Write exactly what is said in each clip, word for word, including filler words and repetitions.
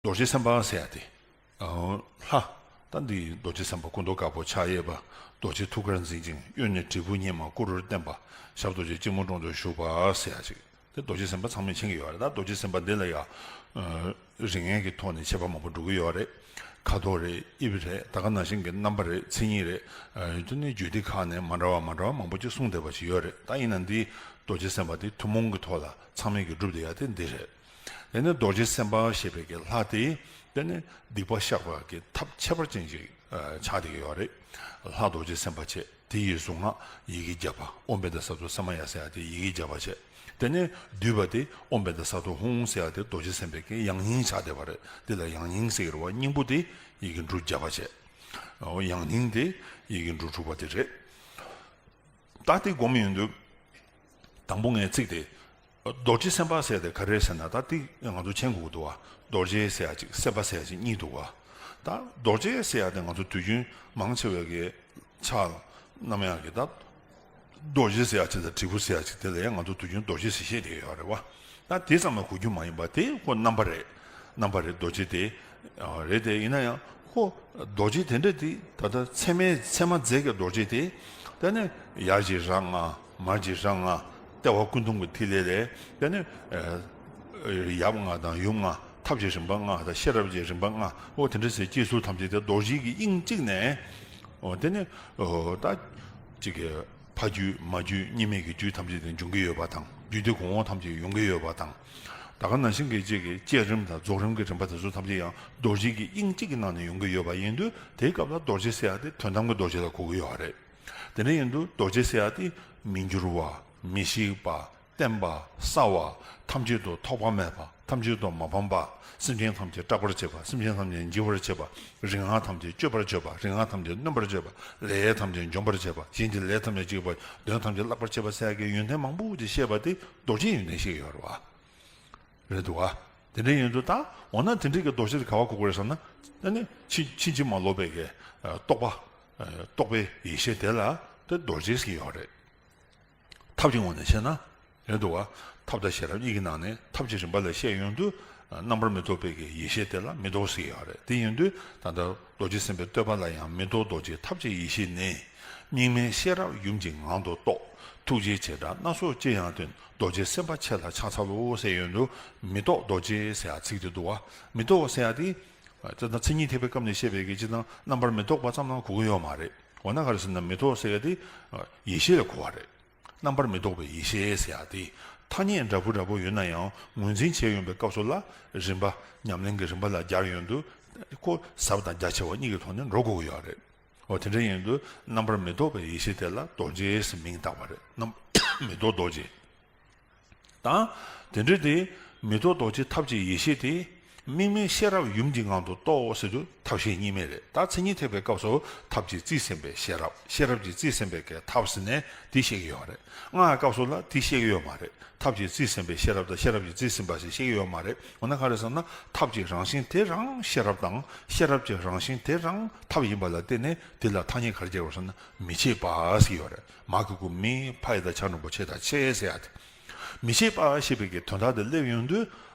རྡོ་རྗེ་སེམས་དཔའ་ཟེར་ཡ་དེ། ལྷ། ད་འདི་རྡོ་རྗེ་སེམས་དཔའ་སྐུ་མདོག་དཀར་པོ་ཕྱག་གཡས་པ། རྡོ་རྗེ་ཐུགས་ཀར་འཛིན་ཅིང་གཡོན་ནས་དྲིལ་བུ་བསྙེས་མ་སྐུ་རུ་བསྟན་པ། ཞབས་རྡོ་རྗེ་སྤྱི་བོའི་དྲུང་དུ་བཞུགས་པ་ཟེར་ཡ་ཅིག་དེ་རྡོ་རྗེ་སེམས་དཔའ་ཚང་མས་མཁྱེན་གྱི་ཡོད་རེད། ད་རྡོ་རྗེ་སེམས་དཔའ་འདི་ལ་ཡང་། རིགས་ངན་གྱི་ཐོག་ནས་ཁྱད་པར་མང་པོ་འགྲོ་གི་ཡོད་རེད། ཁ་དོག་རེད། དབྱིབས་རེད། ད་ག་ནང་བཞིན་གྱི་རྣམ་པ་རེད། མཚན་ཉིད་རེད། དེ་ནས་རྒྱུད་སྡེ་ཁག་ནས་མ་འདྲ་བ་མ་འདྲ་བ་མང་པོ་ཅིག་གསུངས་བསྡད་པ་ཞིག་ཡོད་རེད། ད་ཡིན་ན་འདི་རྡོ་རྗེ་སེམས་དཔའ་དེ་ཐུན་མོང་གི་ཐོག་ལ་ཚང་མས་ཀྱི་སྒྲུབ་བསྡད་ཡ་དེ་འདི་རེད། དེ་ནས་རྡོ་རྗེ་སེམས་དཔའ་ཞེས་པའི་གི་ལྷ་དེ། དེ་ནས་སྡིག་པ་བཤགས་པ་གི་ཐབས་ཁྱད་པར་ཅན་ཅིག་ཆགས་བསྡད་ཀྱི་ཡོད་རེད། ལྷ་རྡོ་རྗེ་སེམས་དཔའ་བྱས། དེ་ཡི་གཟུངས་སྔགས་ཡི་གེ་བརྒྱ་པ། ཨོཾ་བཛྲ་སཏྭ་སེ་མ་ཡ་ཟེར་ཡ་དེ་ཡི་གེ་བརྒྱ་པ་བྱས། དེ་ནས་བསྡུས་པ་དེ་ཨོཾ་བཛྲ་སཏྭ་ཧཱུྃ་ཟེར་ཡ་དེ་རྡོ་རྗེ་སེམས་དཔའི་གི་ཡང་སྙིང་ཆགས་བསྡད་པ་རེད། དེ་ལ་ཡང་སྙིང་ཟེར་གྱི་རེད་བ། སྙིང་པོ་དེ་ཡི་གེ་འབྲུ་བརྒྱ་པ་བྱས། ཨོ་ཡང་སྙིང་དེ་ཡི་གེ་འབྲུ་དྲུག་པ་དེ་རེད། ད་དེ་སྒོམ་ཡོང་དུས། དང་པོ་ངས་ཚིག་དེ། རྡོ་རྗེ་སེམས་དཔའ་ཟེར་དེ་ག་རེ་ཟེར་ན། ད་དེ་ང་ཚོ་མཁྱེན་དགོས་ཀྱི་འདུག་བ། རྡོ་རྗེ་ཟེར་ཡ་གཅིག་སེམས་དཔའ་ཟེར་ཡ་གཅིག་གཉིས་འདུག་བ། ད་རྡོ་རྗེ་ཟེར་ཡ་དེ་ང་ཚོ་དུས་རྒྱུན་མང་ཆེ་བའི་གི་ཕྱག་ལ་བསྣམས་ཡ་གི་ད། རྡོ་རྗེ་ཟེར་ཡ་གཅིག་དང་དྲིལ་བུ་ཟེར་ཡ་གཅིག་དེ་ལ་ཡང་ང་ཚོ་དུས་རྒྱུན་རྡོ་རྗེ་ཟེར་བཤད་བསྡད་ཡོད་རེད་བ། ད་དེ་ཙམ་ལ་གོ་རྒྱུ་མ་ཡིན་པ་དེ་ཁོ་རྣམ་པ་རེད། རྣམ་པ་རེད། རྡོ་རྗེ་དེ། རེད་དེ། ཡིན་ན་ཡང་ཁོ་རྡོ་རྗེ་དེ་འདྲ་དེ་ད་ལྟ་ཚད་མའི་ཚད་མ་རྫས་ཀྱི་རྡོ་རྗེ་དེ། དེ་ནི་ཡར་གྱི་རྭ་ལྔ། མར་གྱི་རྭ་ལྔ། ལྟེ་བ་སྐུ་གདུང་གི་ཐིག་ལེ་ལས། དེ་ནི་ཡབ་ལྔ་དང་ཡུམ་ལྔ། ཐབས་ཀྱི་རིམ་པ་ལྔ་དང་ཤེས་རབ་ཀྱི་རིམ་པ་ལྔ། འོ་དེ་འདྲ་ཟེར་སྐྱེ་ཚུལ་ཐམས་ཅད་དེ་རྡོ་རྗེ་གི་དབྱིངས་གཅིག་ནས། འོ་དེ་ནི་ད་ཅིག་གི་ཕ་རྒྱུད་མ་རྒྱུད་གཉིས་མེད་ཀྱི་རྒྱུད་ཐམས་ཅད་དེ་འབྱུང་གི་ཡོད་པ་དང་། རྒྱུད་སྡེ་གོང་འོག་ཐམས་ཅད་ཡོང་གི་ཡོད་པ་དང་། ད་ག་ནང་བཞིན་གྱི་ཅིག་གི་བསྐྱེད་རིམ་དང་རྫོགས་རིམ་གྱི་རིམ་པ་དེ་ཚོ་ཐམས་ཅད་ཡང་རྡོ་རྗེ་གི་དབྱིངས་གཅིག་གི་ནང་ནས་ཡོང་གི་ཡོད་པ་ཡིན་དུས། དེའི་སྐབས་ལ་རྡོ་རྗེ་ཟེར་ཡ་དེ་དོན་དམ་གྱི་རྡོ་རྗེ་ལ་གོ་གི་ཡོད་རེད། དེ་འདྲ་ཡིན་དུས་རྡོ་རྗེ་ཟེར་ཡ་དེ་མི་འགྱུར་བ། མི་ཤིགས་པ། བརྟན་པ། གསལ་བ། ཐམས་ཅད་དུ་ཐོགས་པ་མེད་པ། ཐམས་ཅད་དུ་མ་ཕམ་པ། སེམས་ཅན་ཐམས་ཅད་སྐྲག་པར་བྱེད་པ། སེམས་ཅན་ཐམས་ཅད་འཇིགས་པར་བྱེད་པ། རིག་སྔགས་ཐམས་ཅད་གཅོད་པར་བྱེད་པ། རིག་སྔགས་ཐམས་ཅད་གནོན་པར་བྱེད་པ། ལས་ཐམས་ཅད་འཇོམས་པར་བྱེད་པ། གཞན་གྱི་ལས་ཐམས་ཅད་བྱེད་པ། གདོན་ཐམས་ཅད་བརླག་པར་བྱེད་པ་ཟེར་ཡ་གི་ཡོན་ཏན་མང་པོ་ཅིག་བཤད་པ་དེ་རྡོ་རྗེའི་ཡོན་ཏན་བཤད་ཀྱི་ཡོད་རེད་བ། རེད་འདུག་བ། དེ་འདྲ་ཡིན་དུས་ད་འོ་ན་དེ་འདྲའི་གི་རྡོ་རྗེ་དེ་ག་བ་གོ་དགོས་རེད་ཟེར་ན། ད་ནི་ཕྱིན་ཕྱིན་ཅི་མ་ལོག་པའི་གི་རྟོགས་པ། རྟོགས་པའི་ཡེ་ཤེས་དེ་ལ་དེ་རྡོ་རྗེ་ཟེར་གྱི་ཡོད་རེད། ཐབས་ཀྱི་ངོས་ནས་བཤད་ན། རེད་འདུག་བ། ཐབས་དང་ཤེས་རབ་གཉིས་ཀྱི་ནང་ནས་ཐབས་ཀྱི་རིམ་པ་ལ་བཤད་ཡོང་དུས། རྣམ་པར་མི་རྟོག་པའི་གི་ཡེ་ཤེས་དེ་ལ་མི་རྟོག་ཟེར་གྱི་ཡོད་རེད། དེ་ཡིན་དུས་ད་ལྟ་རྡོ་རྗེ་སེམས་དཔའི་བསྟོད་པ་ལ་ཡང་། མི་རྟོག་རྡོ་རྗེ་ཐབས་ཀྱི་ཡེ་ཤེས་ནི། དམིགས་མེད་ཤེས་རབ་ཡུམ་གྱི་ངང་དུ་རྟོགས། ཐུགས་རྗེའི་བྱེ་བྲག་སྣ་ཚོགས་ཅི་ཡང་སྟོན། རྡོ་རྗེ་སེམས་དཔའ་ཁྱེད་ལ་ཕྱག་འཚལ་ལོ་ཟེར་ཡོང་དུས། མི་རྟོག་རྡོ་རྗེ་ཟེར་ཡ་ཚིག་དེ་འདུག་བ། མི་རྟོག་ཟེར་ཡ་དེ། ད་ལྟ་མཚན་ཉིད་ཐེག་པའི་སྐབས་ནས་བཤད་པའི་གི་སྤྱིར་བཏང་རྣམ་པར་མི་རྟོག་པ་ཙམ་ལ་གོ་གི་ཡོད་མ་རེད། འོ་ན་ག་རེ་ཟེར་ན་མི་རྟོག་ཟེར་ཡ་དེ། ཡེ་ཤེས་ལ་གོ་བ་རེད། རྣམ་པར་མི་རྟོག་པའི་ཡེ་ཤེས་ཟེར་ཡ་དེ། ཐ་སྙད་འདྲ་པོ་འདྲ་པོ་ཡོད་ན་ཡང་ངོས་འཛིན་བྱས་ཡོང་པའི་སྐབས་སུ་ལ། རིམ་པ། ཉམས་ལེན་གྱི་རིམ་པ་ལ་སྦྱར་ཡོང་དུས། ཁོ་ཟབ་དང་རྒྱ་ཆེ་བ་གཉིས་ཀྱི་ཐོག་ནས་འགྲོ་དགོས་ཀྱི་ཡོད་རེད། འོ་དེ་འདྲ་ཡིན་དུས་རྣམ་པར་མི་རྟོག་པའི་ཡེ་ཤེས་དེ་ལ་རྡོ་རྗེ་ཟེར་མིང་བཏགས་པ་རེད། རྣམ་མི་རྟོག་རྡོ་རྗེ། དང་། དེ་འདྲ་དེ། མི་རྟོག་རྡོ་རྗེ་ཐབས་ཀྱི་ཡེ་ཤེས་དེ། དམིགས་མེད་ཤེས་རབ་ཡུམ་གྱི་ངང་དུ་རྟོགས་ཟེར་དུས་ཐབས་ཤེས་གཉིས་མེད་རེད། ད་མཚན་ཉིད་ཐེག་པའི་སྐབས་སུ་ཐབས་ཀྱི་རྩིས་ཟིན་པའི་ཤེས་རབ། ཤེས་རབ་ཀྱི་རྩིས་ཟིན་པའི་གི་ཐབས་ཟེར་ནས་དེ་བཤད་ཀྱི་ཡོད་རེད། སྔགས་སྐབས་སུ་ལ་དེ་བཤད་ཀྱི་ཡོད་མ་རེད། ཐབས་ཀྱི་རྩིས་ཟིན་པའི་ཤེས་རབ་དང་ཤེས་རབ་ཀྱི་རྩིས་ཟིན་པ་ཞེས་བཤད་ཀྱི་ཡོད་མ་རེད། འོ་ན་ག་རེ་ཟེར་ན་ཐབས་ཀྱི་རང་བཞིན་དེ་རང་ཤེས་རབ་དང་། ཤེས་རབ་ཀྱི་རང་བཞིན་དེ་རང་ཐབས་ཡིན་པ་ལ་བརྟེན་ནས་དེ་ལ་ཐ་སྙད་ག་རེ་སྦྱར་བ་ཟེར་ན་མི་ཕྱེད་པ་ཟེར་གྱི་ཡོད་རེད། མ་གི་གུ་མི། ཕ་ཡི་བཏགས་ཕྱ་འགྲེང་བུ་ཕྱེད་དང་ཕྱེད་ཟེར་ཡ་དེ། མི་ཕྱེད་པ་ཞེས་པའི་གི་དོན་དག་དེ་སླེབས་ཡོང་དུས།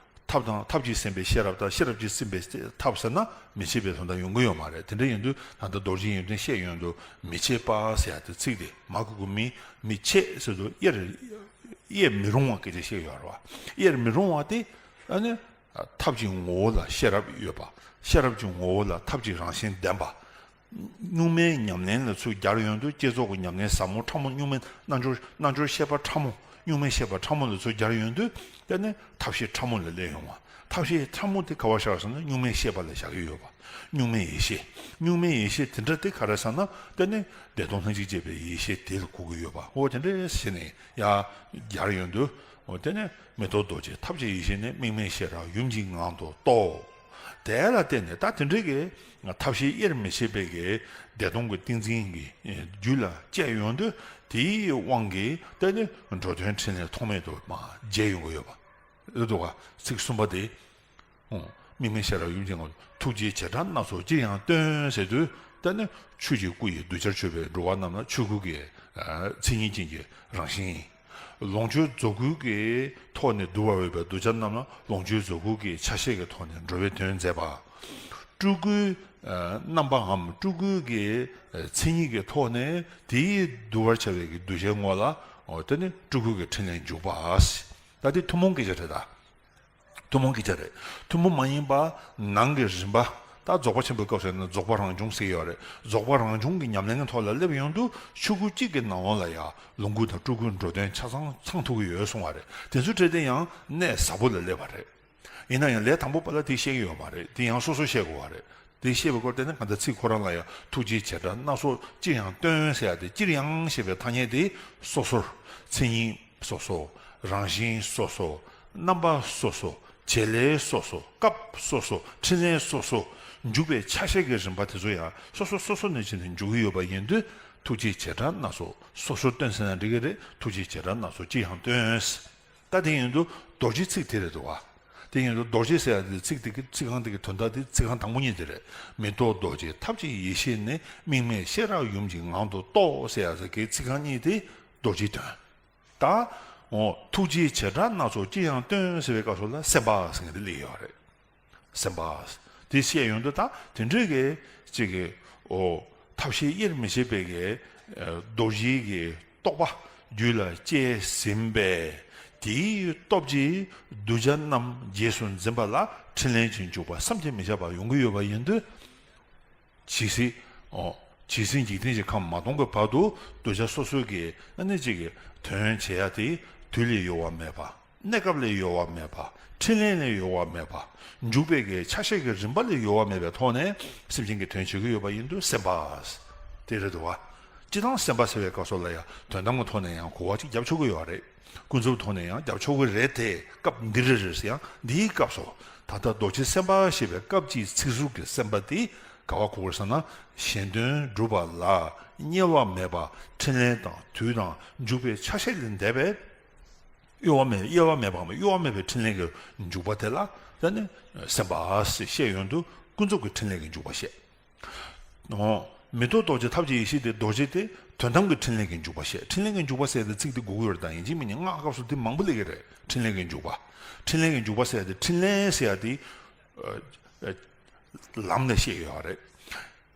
ཐབས་དང་། ཐབས་ཀྱིས་ཟིན་པའི་ཤེས་རབ་དང་། ཤེས་རབ་ཀྱིས་ཟིན་པའི་ཐབས་ཟེར་ན་མི་ཕྱེད་པའི་དོན་དག་ཡོང་གི་ཡོད་མ་རེད། དེ་འདྲ་ཡིན་དུས་ད་ལྟ་རྡོ་རྗེའི་ཡོན་ཏན་བཤད་ཡོང་དུས་མི་ཕྱེད་པ་ཟེར་ཡ་དེ་ཚིག་དེ། མ་གི་གུ་མི། མི་ཕྱེད་ཟེར་དུས་དབྱེར། དབྱེར་མི་རུང་བ་སྐད་ཆ་བཤད་ཡོད་རེད་བ། དབྱེར་མི་རུང་བ་དེ། ཨ་ནི། ཐབས་ཀྱི་ངོ་བོ་ལ་ཤེས་རབ་ཡོད་པ། ཤེས་རབ་ཀྱི་ངོ་བོ་ལ་ཐབས་ཀྱི་རང་བཞིན་ལྡན་པ། གཉུག་མའི་ཉམས་ལེན་ལ་ཚུར་སྦྱར་ཡོང་དུས་བསྐྱེད་རྫོགས་ཀྱི་ཉམས་ལེན་ཟབ་མོ་ཕྲ་མོ། གཉུག་མའི་རྣལ་འབྱོར། རྣལ་འབྱོར་ཤེས་པ་ཕྲ་མོ། གཉུག་མའི་ཤེས་པ་ཕྲ་མོ་ལ་ཚུར་སྦྱར་ཡོང་དུས་དེ་ནི་ཐབས་ཤེས་ཕྲ་མོ་ལ་སླེབས་ཡོང་བ། ཐབས་ཤེས་ཕྲ་མོ་དེ་ག་བ་བཞག་ཟེར་ན་གཉུག་མའི་ཤེས་པ་ལ་བཞག་གི་ཡོད་པ། གཉུག་མའི་ཡེ་ཤེས། གཉུག་མའི་ཡེ་ཤེས་དེ་འདྲ་དེ་ག་རེ་ཟེར་ན་དེ་ནི་བདེ་སྟོང་ལྷན་ཅིག་སྐྱེས་པའི་ཡེ་ཤེས་དེ་ལ་གོ་གི་ཡོད་པ། འོ་དེ་འདྲ་ཞིག་ནས་ཡར་སྦྱར་ཡོང་དུས། འོ་དེ་ནས་མི་རྟོག་རྡོ་རྗེ་ཐབས་ཀྱི་ཡེ་ཤེས་ནི། དམིགས་མེད་ཤེས་རབ་ཡུམ་གྱི་ངང་དུ་རྟོགས། དེ་ལ་བརྟེན་ནས་ད་དེ་འདྲའི་གི་ཐབས་ཤེས་དབྱེར་མི་ཕྱེད་པའི་གི་བདེ་སྟོང་གི་ཏིང་འཛིན་གྱི་རྒྱུད་ལ་སྐྱེས་ཡོང་དུས་དེའི་དབང་གིས་དེ་ནི་འགྲོ་དོན་ཕྲིན་ལས་ཐོགས་མེད་དུ་མར་རྒྱས་ཡོང་གི་ཡོད་པ། རེད་འདུག་ག་ཚིག་གསུམ་པ་དེ། ཨོ། དམིགས་མེད་ཤེས་རབ་ཡུམ་གྱི་ངང་། ཐུགས་རྗེའི་བྱེ་བྲག་སྣ་ཚོགས་ཅི་ཡང་སྟོན་ཟེར་དུས་ད་ནི་ཆོས་ཀྱི་སྐུ་ཡི་གདུལ་བྱར་གྱུར་པའི་འགྲོ་བ་རྣམས་ལ་ཆོས་སྐུ་གི་མཚན་ཉིད་ཅན་གྱི་རང་བཞིན་ཡིན། ལོངས་སྤྱོད་རྫོགས་སྐུ་གི་ཐོག་ནས་བསྡུ་བར་འོས་པའི་གདུལ་བྱ་རྣམས་ལ་ལོངས་སྤྱོད་རྫོགས་སྐུ་གི་ཆ་ཤས་ཀྱི་ཐོག་ནས་འགྲོ་བའི་དོན་མཛད་པ། སྤྲུལ་སྐུའི་རྣམ་པའམ་སྤྲུལ་སྐུའི་གི་མཚན་ཉིད་ཀྱི་ཐོག་ནས་དེའི་བསྡུ་བར་བྱ་བའི་གི་གདུལ་བྱའི་ངོ་ལ་དེ་ནི་སྤྲུལ་སྐུ་གི་ཕྲིན་ལས་འཇུག་པ། ད་དེ་ཐུན་མོང་སྐད་ཆ་རེད་ད། ཐུན་མོང་སྐད་ཆ་རེད། ཐུན་མོང་མ་ཡིན་པ་ནང་གི་རིམ་པ། ད་རྫོགས་པ་ཆེན་པོའི་སྐབས་སུ་ཡིན་ན་རྫོགས་པ་རང་བྱུང་ཟེར་ཡོད་རེད། རྫོགས་པ་རང་བྱུང་གི་ཉམས་ལེན་གྱི་ཐོག་ལ་སླེབས་ཡོང་དུས་ཆོས་སྐུ་གཅིག་གི་ནང་ལོགས་ལ་ཡང་ལོངས་སྐུ་དང་སྤྲུལ་སྐུའི་འགྲོ་དོན་ཆ་ཚང་ཚང་ཐུབ་ཀྱི་ཡོད་གསུང་བ་རེད། དེ་ཚོའི་གྲས་དེ་ཡང་གནད་ཟབ་པོ་ལ་སླེབས་པ་རེད། ཡིན་ན་ཡང་ལས་དང་པོ་པ་ལ་དེ་བཤད་ཀྱི་ཡོད་མ་རེད། དེ་ཡང་སོ་སོར་བཤད་དགོས་པ་རེད། དེ་བཤད་པའི་སྐོར་དེ་ནི་གང་ལྟར་ཚིག་ཁོ་རང་ལ་ཡང་ཐུགས་རྗེའི་བྱེ་བྲག་སྣ་ཚོགས་ཅིར་ཡང་སྟོན་ཟེར་ཡ་དེ། ཅིར་ཡང་ཞེས་པའི་ཐ་སྙད་དེ་སོ་སོར། མཚན་ཉིད་སོ་སོ། རང་བཞིན་སོ་སོ། རྣམ་པ་སོ་སོ། བྱེད་ལས་སོ་སོ། སྐབས་སོ་སོ། ཕྲིན་ལས་སོ་སོ། འཇུག་པའི་ཆ་ཤས་ཀྱི་རིམ་པ་དེ་ཚོ་ཡང་སོ་སོ་སོ་སོ་ནས་བྱས་ནས་འཇུག་གི་ཡོད་པ་ཡིན་དུས་ཐུགས་རྗེའི་བྱེ་བྲག་སྣ་ཚོགས་སོ་སོར་སྟོན་ཟེར་ན་འགྲིག་གི་རེད། ཐུགས་རྗེའི་བྱེ་བྲག་སྣ་ཚོགས་ཅིར་ཡང་སྟོན། ད་དེ་ཡིན་དུས་རྡོ་རྗེའི་ཚིག་དེ་རེད་འདུག་བ། དེ་ཡིན་དུས་རྡོ་རྗེ་ཟེར་ཡ་དེ་ཚིག་དེ་གི་ཚིག་རྐང་དེ་གི་དོན་དག་དེ་ཚིག་རྐང་དང་པོ་གཉིས་དེ་རེད། མི་རྟོག་རྡོ་རྗེ་ཐབས་ཀྱི་ཡེ་ཤེས་ནི། དམིགས་མེད་ཤེས་རབ་ཡུམ་གྱི་ངང་དུ་རྟོགས་ཟེར་ཡ་ཟེར་གི་ཚིག་རྐང་གཉིས་དེ་རྡོ་རྗེའི་དོན། ད། འོ། ཐུགས་རྗེའི་བྱེ་བྲག་སྣ་ཚོགས་ཅིར་ཡང་སྟོན་ཟེར་བའི་སྐབས་སུ་ལ་སེམས་དཔའ་ཟེར་མཁན་དེ་སླེབས་ཡོད་རེད། སེམས་དཔའ། དེ་བཤད་ཡོང་དུས་ད་དེ་འདྲའི་གི་ཅིག་གི་འོ། ཐབས་ཤེས་དབྱེར་མི་ཕྱེད་པའི་གི་རྡོ་རྗེའི་གི་རྟོག་པ་རྒྱུད་ལ་སྐྱེས་ཟིན་པས། དེའི་སྟོབས་ཀྱིས་གདུལ་བྱ་རྣམས་རྗེས་སུ་འཛིན་པ་ལ་ཕྲིན་ལས་ཀྱི་འཇུག་པ་བསམ་གྱིས་མི་ཁྱབ་པ་ཡོང་གི་ཡོད་པ་ཡིན་དུས། ཇི་སྲིད། ཨོ། ཇི་སྲིད་འཇིག་རྟེན་གྱི་ཁམས་མ་སྟོངས་ཀྱི་བར་དུ་གདུལ་བྱ་སོ་སོའི་གི་ཨ་ནི་གཅིག་གི་དོན་བྱེད་ཡ་དེ་དུས་ལས་ཡོལ་བ་མེད་པ། གནས་སྐབས་ལས་ཡོལ་བ་མེད་པ། ཕྲིན་ལས་ལས་ཡོལ་བ་མེད་པ། འཇུག་པའི་གི་ཆ་ཤས་ཀྱི་རིམ་པ་ལས་ཡོལ་བ་མེད་པའི་ཐོག་ནས་སེམས་ཅན་གྱི་དོན་བྱེད་ཀྱི་ཡོད་པ་ཡིན་དུས་སེམས་དཔའ། དེ་རེད་འདུག་བ། སྤྱིར་བཏང་སེམས་དཔའ་ཟེར་བའི་སྐབས་སུ་ལ་ཡང་དོན་དམ་གྱི་ཐོག་ནས་ཡང་གོ་བ་གཅིག་རྒྱབ་ཆོག་གི་ཡོད་རེད། ཀུན་རྫོབ་ཐོག་ནས་ཡང་རྒྱབ་ཆོག་གི་རེད་དེ། སྐབས་འདི་རེད་རེད་ཟེར་ཡང་འདིའི་སྐབས་སུ། ད་ལྟ་རྡོ་རྗེ་སེམས་དཔའ་ཞེས་པའི་སྐབས་ཀྱི་ཚིག་ཟུར་གྱི་སེམས་དཔའ་དེ་ག་བ་གོ་དགོས་ཟེར་ན། གཞན་དོན་སྒྲུབ་པ་ལ་དམྱལ་བ་མེད་པ། ཕྲིན་ལས་དང་དུས་དང་འཇུག་པའི་ཆ་ཤས་ལས་འདས་པའི་གཡོ་བ་མེད། གཡོ་བ་མེད་པའམ་གཡོ་བ་མེད་པའི་ཕྲིན་ལས་ཀྱི་འཇུག་པ་དེ་ལ་ད་ནི་སེམས་དཔའ་ཞེས་བཤད་ཡོང་དུས་ཀུན་རྫོབ་ཀྱི་ཕྲིན་ལས་ཀྱི་འཇུག་པ་བཤད། འོ། མི་རྟོག་རྡོ་རྗེ་ཐབས་ཀྱི་ཡེ་ཤེས་དེ། རྡོ་རྗེ་དེ་དོན་དམ་གྱི་ཕྲིན་ལས་ཀྱི་འཇུག་པ་བཤད། ཕྲིན་ལས་ཀྱི་འཇུག་པ་ཟེར་ཏེ་ཚིག་དེ་དགོས་ཀྱི་ཡོད་རེད། ད་ཡིན་གཅིག་མིན་གཉིས་སྔགས་སྐབས་སུ་དེ་མང་པོ་སླེབས་ཀྱི་རེད། ཕྲིན་ལས་ཀྱི་འཇུག་པ། ཕྲིན་ལས་ཀྱི་འཇུག་པ་ཟེར་ཏེ་ཕྲིན་ལས་ཟེར་ཡ་དེ། ཨ། ཨ། ལམ་ལ་བཤད་ཡོད་རེད།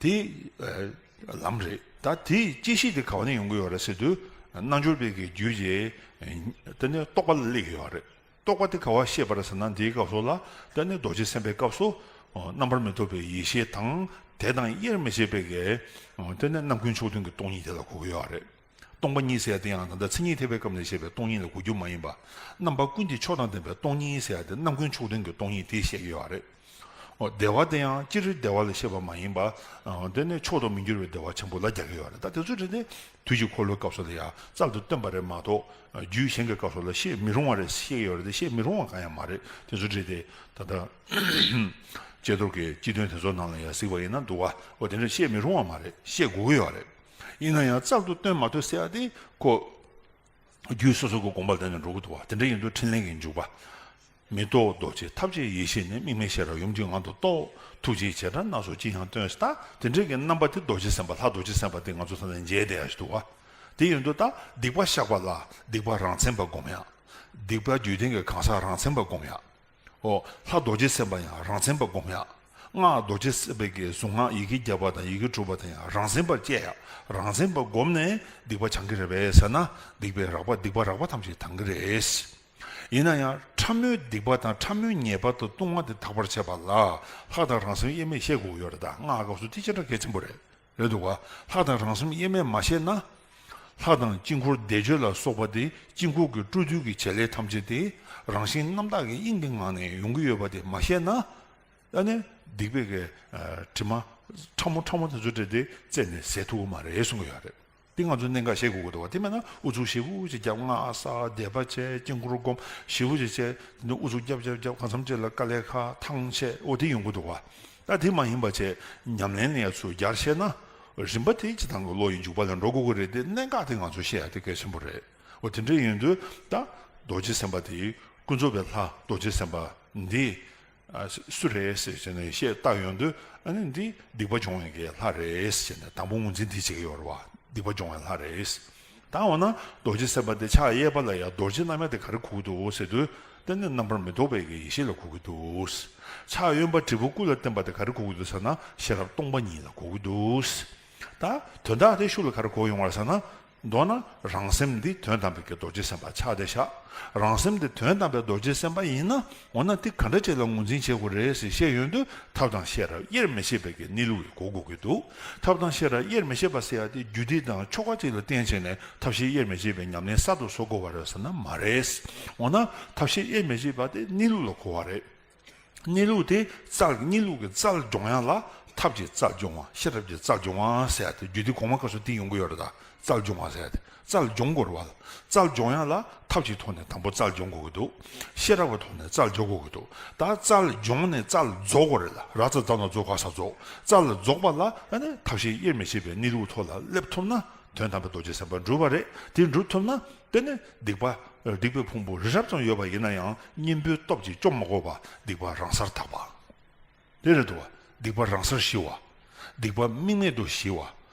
དེ། ཨ། ལམ་རེད། ད་དེའི་དཔྱད་གཞི་དེ་ག་བ་ནས་ཡོང་གི་ཡོད་རེད་ཟེར་དུས། རྣལ་འབྱོར་པའི་གི་རྒྱུད་ཀྱི། ཨ། དེ་ནས་རྟོགས་པ་ལ་སླེབས་ཀྱི་ཡོད་རེད། རྟོགས་པ་དེ་ག་བ་བཤད་པ་རེད་ཟེར་ན། འདིའི་སྐབས་སུ་ལ་དེ་ནི་རྡོ་རྗེ་སེམས་དཔའི་སྐབས་སུ། ཨོ། རྣམ་པར་མི་རྟོག་པའི་ཡེ་ཤེས་དང་དེ་དང་དབྱེར་མི་ཕྱེད་པའི་གི། ཨོ། དེ་ནི་རྣམ་ཀུན་ཕྱོགས་མཐུན་གྱི་སྟོང་ཉིད་དེ་ལ་གོ་གི་ཡོད་རེད། སྟོང་པ་ཉིད་ཟེར་ཡ་དེ་ཡང་ད་ལྟ་མཚན་ཉིད་ཐེག་པའི་སྐབས་ནས་བཤད་པའི་སྟོང་ཉིད་ལ་གོ་རྒྱུ་མ་ཡིན་པ། རྣམ་པ་ཀུན་གྱི་མཆོག་དང་ལྡན་པའི་སྟོང་ཉིད་ཟེར་ཡ་དེ་རྣམ་ཀུན་ཕྱོགས་མཐུན་གྱི་སྟོང་ཉིད་དེ་བཤད་ཀྱི་ཡོད་རེད། ཨོ། བདེ་བ་དེ་ཡང་སྤྱིར་བདེ་བ་ལ་བཤད་པ་མ་ཡིན་པ། ཨོ། དེ་ནི་མཆོག་ཏུ་མི་འགྱུར་བའི་བདེ་བ་ཆེན་པོ་ལ་རྒྱག་གི་ཡོད་རེད། ད་དེ་ཚོ་རེད་དེ། དུས་ཀྱི་འཁོར་ལོའི་སྐབས་སུ་ལ་ཡང་རྩལ་དུ་བཏོན་པ་རེད་མ་གཏོགས། རྒྱུད་གཞན་གྱི་སྐབས་སུ་ལ་བཤད་མི་རུང་བ་རེད། བཤད་ཡོད་རེད་དེ། བཤད་མི་རུང་བ་གང་ཡང་མ་རེད། དེ་ཚོ་རེད་དེ། ད་ལྟ་ཀྱེ་རྡོར་གྱི་སྤྱི་དོན་དེ་ཚོ་ནང་ལ་ཡང་གཟིགས་པ་ཡིན་ན་འདུག་བ། འོ། དེ་འདྲ་བཤད་མི་རུང་བ་མ་རེད། བཤད་དགོས་ཀྱི་ཡོད་རེད། ཡིན་ན་ཡང་རྩལ་དུ་བཏོན་མ་ཐུབ་ཟེར་ཡ་དེ་ཁོ། རྒྱུད་སོ་སོ་གི་དགོངས་པ་ལྡན་ནས་འགྲོ་གི་འདུག་བ། དེ་འདྲ་ཡིན་དུས་ཕྲིན་ལས་ཀྱི་འཇུག་པ། མི་རྟོག་རྡོ་རྗེ་ཐབས་ཀྱི་ཡེ་ཤེས་ནི། དམིགས་མེད་ཤེས་རབ་ཡུམ་གྱི་ངང་དུ་རྟོགས། ཐུགས་རྗེའི་བྱེ་བྲག་སྣ་ཚོགས་ཅིར་ཡང་སྟོན། ད་དེ་འདྲའི་གི་རྣམ་པ་དེ་རྡོ་རྗེ་སེམས་དཔའ། ལྷ་རྡོ་རྗེ་སེམས་དཔའ་དེ་ང་ཚོ་ད་ལྟ་མཇལ་བསྡད་ཡ་ཞིག་འདུག་བ། དེ་ཡིན་དུས་ད་སྡིག་པ་བཤགས་པ་ལ་སྡིག་པ་རང་མཚན་པ་སྒོམ་ཡ། སྡིག་པ་རྒྱུད་ལྡན་གྱི་གང་ཟག་རང་མཚན་པ་སྒོམ་ཡ། ཨོ། ལྷ་རྡོ་རྗེ་སེམས་དཔའ་ཡང་རང་མཚན་པ་སྒོམ་ཡ། སྔགས་རྡོ་རྗེ་སེམས་དཔའི་གི་གཟུངས་སྔགས་ཡི་གེ་བརྒྱ་པ་དང་ཡི་གེ་དྲུག་པ་དེ་ཡང་རང་མཚན་པར་བཅད་ཡ། རང་མཚན་པ་སྒོམ་ནས་སྡིག་པ་བྱང་གི་རེད་པས་ཟེར་ན། སྡིག་པའི་རགས་པ། སྡིག་པ་རགས་པ་ཐམས་ཅད་དག་གི་རེད། ཡིན་ན་ཡང་ཕྲ་མོའི་སྡིག་པ་དང་ཕྲ་མོའི་ཉེས་པ་དང་ལྟུང་བ་དེ་དག་པར་བྱེད་པ་ལ་ལྷག་དང་རང་སེམས་དབྱེར་མེད་ཤེས་དགོས་ཀྱི་ཡོད་རེད། ད་སྔགས་སྐབས་སུ་དེ་ཅི་འདྲ་གལ་ཆེན་པོ་རེད། རེད་འདུག་བ། ལྷག་དང་རང་སེམས་དབྱེར་མེད་མ་ཤེས་ན། ལྷ་དང་དཀྱིལ་འཁོར་བཟླས་བརྗོད་ལ་སོགས་པ་དེ་དཀྱིལ་འཁོར་གྱི་སྤྲོ་བསྡུ་གི་བྱེད་ལས་ཐམས་ཅད་དེ་རང་བཞིན་རྣམ་དག་གི་དབྱིངས་ཀྱི་ངང་ནས་ཡོང་གི་ཡོད་པ་དེ་མ་ཤེས་ན། ཨ་ནི་སྡིག་པའི་གི་ཨ་དྲི་མ་ཕྲ་མོ་ཕྲ་མོ་དེ་ཚོ་འདྲ་དེ་རྩད་ནས་ཟད་ཐུབ་ཀྱི་མ་རེད་གསུང་གི་ཡོད་རེད། དེ་ང་ཚོ་གནད་འགག་ཤེས་དགོས་ཀྱི་འདུག་བ། དེ་མེད་ན་ཨུ་ཚུགས་ཞེ་པོ་ཅིག་རྒྱབ། སྔགས་བསགས། བཟླས་པ་བྱས། དཀྱིལ་འཁོར་བསྒོམ། ཞེ་པོ་ཅིག་བྱས། དེ་ནས་ཨུ་ཚུགས་རྒྱབ་རྒྱབ་རྒྱབ། གང་འཚམ་ཅིག་ལ་དཀའ་ལས་ཁག་ཐང་ཆད། འོ་དེ་ཡོང་གི་འདུག་བ། ད་དེ་མ་ཡིན་པ་བྱས། ཉམས་ལེན་ལ་ཡ་ཚུར་རྒྱག་ཤེས་ན། རིམ་པ་དེ་སྤྱིར་བཏང་གི་བློ་ཡི་འཇུག་པ་ལ་འགྲོ་དགོས་ཀྱི་རེད་དེ། གནད་འགག་དེ་ང་ཚོ་ཤེས་ཡ་དེ་གལ་ཆེན་པོ་རེད། འོ་དེ་འདྲ་ཡིན་དུས་ད་རྡོ་རྗེ་སེམས་དཔའ་དེ། ཀུན་རྫོབ་པའི་ལྷ་རྡོ་རྗེ་སེམས་དཔའ་འདི། ཨ། སུ་རེད་ཟེར་བྱས་ནས་བཤད་བཏགས་ཡོང་དུས། ཨ་ནི་འདི་སྡིག་པ་སྦྱོང་བའི་གི་ལྷ་རེད་ཟེར་ནས་དང་པོ་ངོས་འཛིན་འདི་བྱེད་ཀྱི་ཡོད་རེད་བ། སྡིག་པ་སྦྱོང་བའི་ལྷ་རེད། ད་འོ་ན་རྡོ་རྗེ་སེམས་དཔའ་དེ་ཕྱག་གཡས་པ་ལ་ཡང་རྡོ་རྗེ་རྣམ་དབྱེ་དེ་ག་རེ་གོ་གི་འདུག་ཟེར་དུས། དེ་ནི་རྣམ་པར་མི་རྟོག་པའི་གི་ཡེ་ཤེས་ལ་གོ་གི་འདུག། ཕྱག་གཡོན་པ་དྲིལ་བུ་སྐུ་ལ་བསྟན་པ་དེ་ག་རེ་གོ་གི་འདུག་ཟེར་ན། ཤེས་རབ་སྟོང་པ་ཉིད་ལ་གོ་གི་འདུག། ད་དོན་དག་དེ་ཤུགས་ལ་ག་རེ་གོ་ཡོང་བ་རེད་ཟེར་ན། མདོར་ན་རང་སེམས་འདི་དོན་དམ་པའི་གི་རྡོ་རྗེ་སེམས་དཔའ་ཆགས་བསྡད་ཤག། རང་སེམས་འདི་དོན་དམ་པའི་རྡོ་རྗེ་སེམས་དཔའ་ཡིན་ན། འོ་ན་དེ་ག་འདྲ་ཅིག་ལ་ངོས་འཛིན་བྱེད་དགོས་རེད་ཟེར་བཤད་ཡོང་དུས། ཐབས་དང་ཤེས་རབ་དབྱེར་མི་ཕྱེད་པའི་གི་གནས་ལུགས་ཀྱིས་གོ་དགོས་ཀྱི་འདུག། ཐབས་དང་ཤེས་རབ་དབྱེར་མི་ཕྱེད་པ་ཟེར་ཡ་དེ་རྒྱུ་དེ་དང་ཆོ་ག་ཅིག་ལ་བརྟེན་བྱས་ནས་ཐབས་ཤེས་དབྱེར་མི་ཕྱེད་པའི་ཉམས་ལེན་གསར་དུ་བཟོ་དགོས་པ་རེད་ཟེར་ན་མ་རེད། འོ་ན་ཐབས་ཤེས་དབྱེར་མི་ཕྱེད་པ་དེ་གནས་ལུགས་ལ་གོ་བ་རེད། གནས་ལུགས་དེ་རྩལ། གནས་ལུགས་ཀྱི་རྩལ་སྦྱོང་ཡ་ལ་ཐབས་ཀྱི་རྩལ་སྦྱོང་བ། ཤེས་རབ་ཀྱི་རྩལ་སྦྱོང་བ་ཟེར་ཡ་དེ་རྒྱུ་དེ་གོང་མ་སྐབས་སུ་དེ་ཡོང་གི་ཡོད་རེད། ད་རྩལ་སྦྱོང་བ་ཟེར་ཡ་དེ་རྩལ་སྦྱོང་དགོས་རེད་བ། རྩལ་སྦྱོང་ཡ་ལ་ཐབས་ཀྱི་ཐོག་ནས་དང་པོ་རྩལ་སྦྱོང་དགོས་ཀྱི་འདུག། ཤེས་རབ་ཀྱི་ཐོག་ནས་རྩལ་སྦྱོང་དགོས་ཀྱི་འདུག། ད་རྩལ་སྦྱོང་ནས་རྩལ་རྫོགས་དགོས་རེད་ལ། ར་ཙ་ཛ་ན་རྫོགས། ག་ས་རྫོགས། རྩལ་རྫོགས་པ་ལ་ཨ་ནི་ཐབས་ཤེས་དབྱེར་མི་ཕྱེད་པའི་གནས་ལུགས་ཐོག་ལ་སླེབས་ཐུབ་ན། དོན་དམ་པའི་རྡོ་རྗེ་སེམས་དཔའ་འགྲུབ་པ་རེད། དེ་འགྲུབ་ཐུབ་ན་དེ་ནི་སྡིག་པ། སྡིག་པའི་ཕུང་པོ་རི་རབ་ཙམ་ཡོད་པ་ཡིན་ན་ཡང་། གཉེན་པོའི་སྟོབས་ཀྱིས་བཅོམ་མ་དགོས་པར་སྡིག་པ་རང་སར་དག་པ། དེ་རེད་འདུག་བ། སྡིག་པ་རང་སར་ཞི་བ། སྡིག་པ་དམིགས་མེད་དུ་ཞི་བ།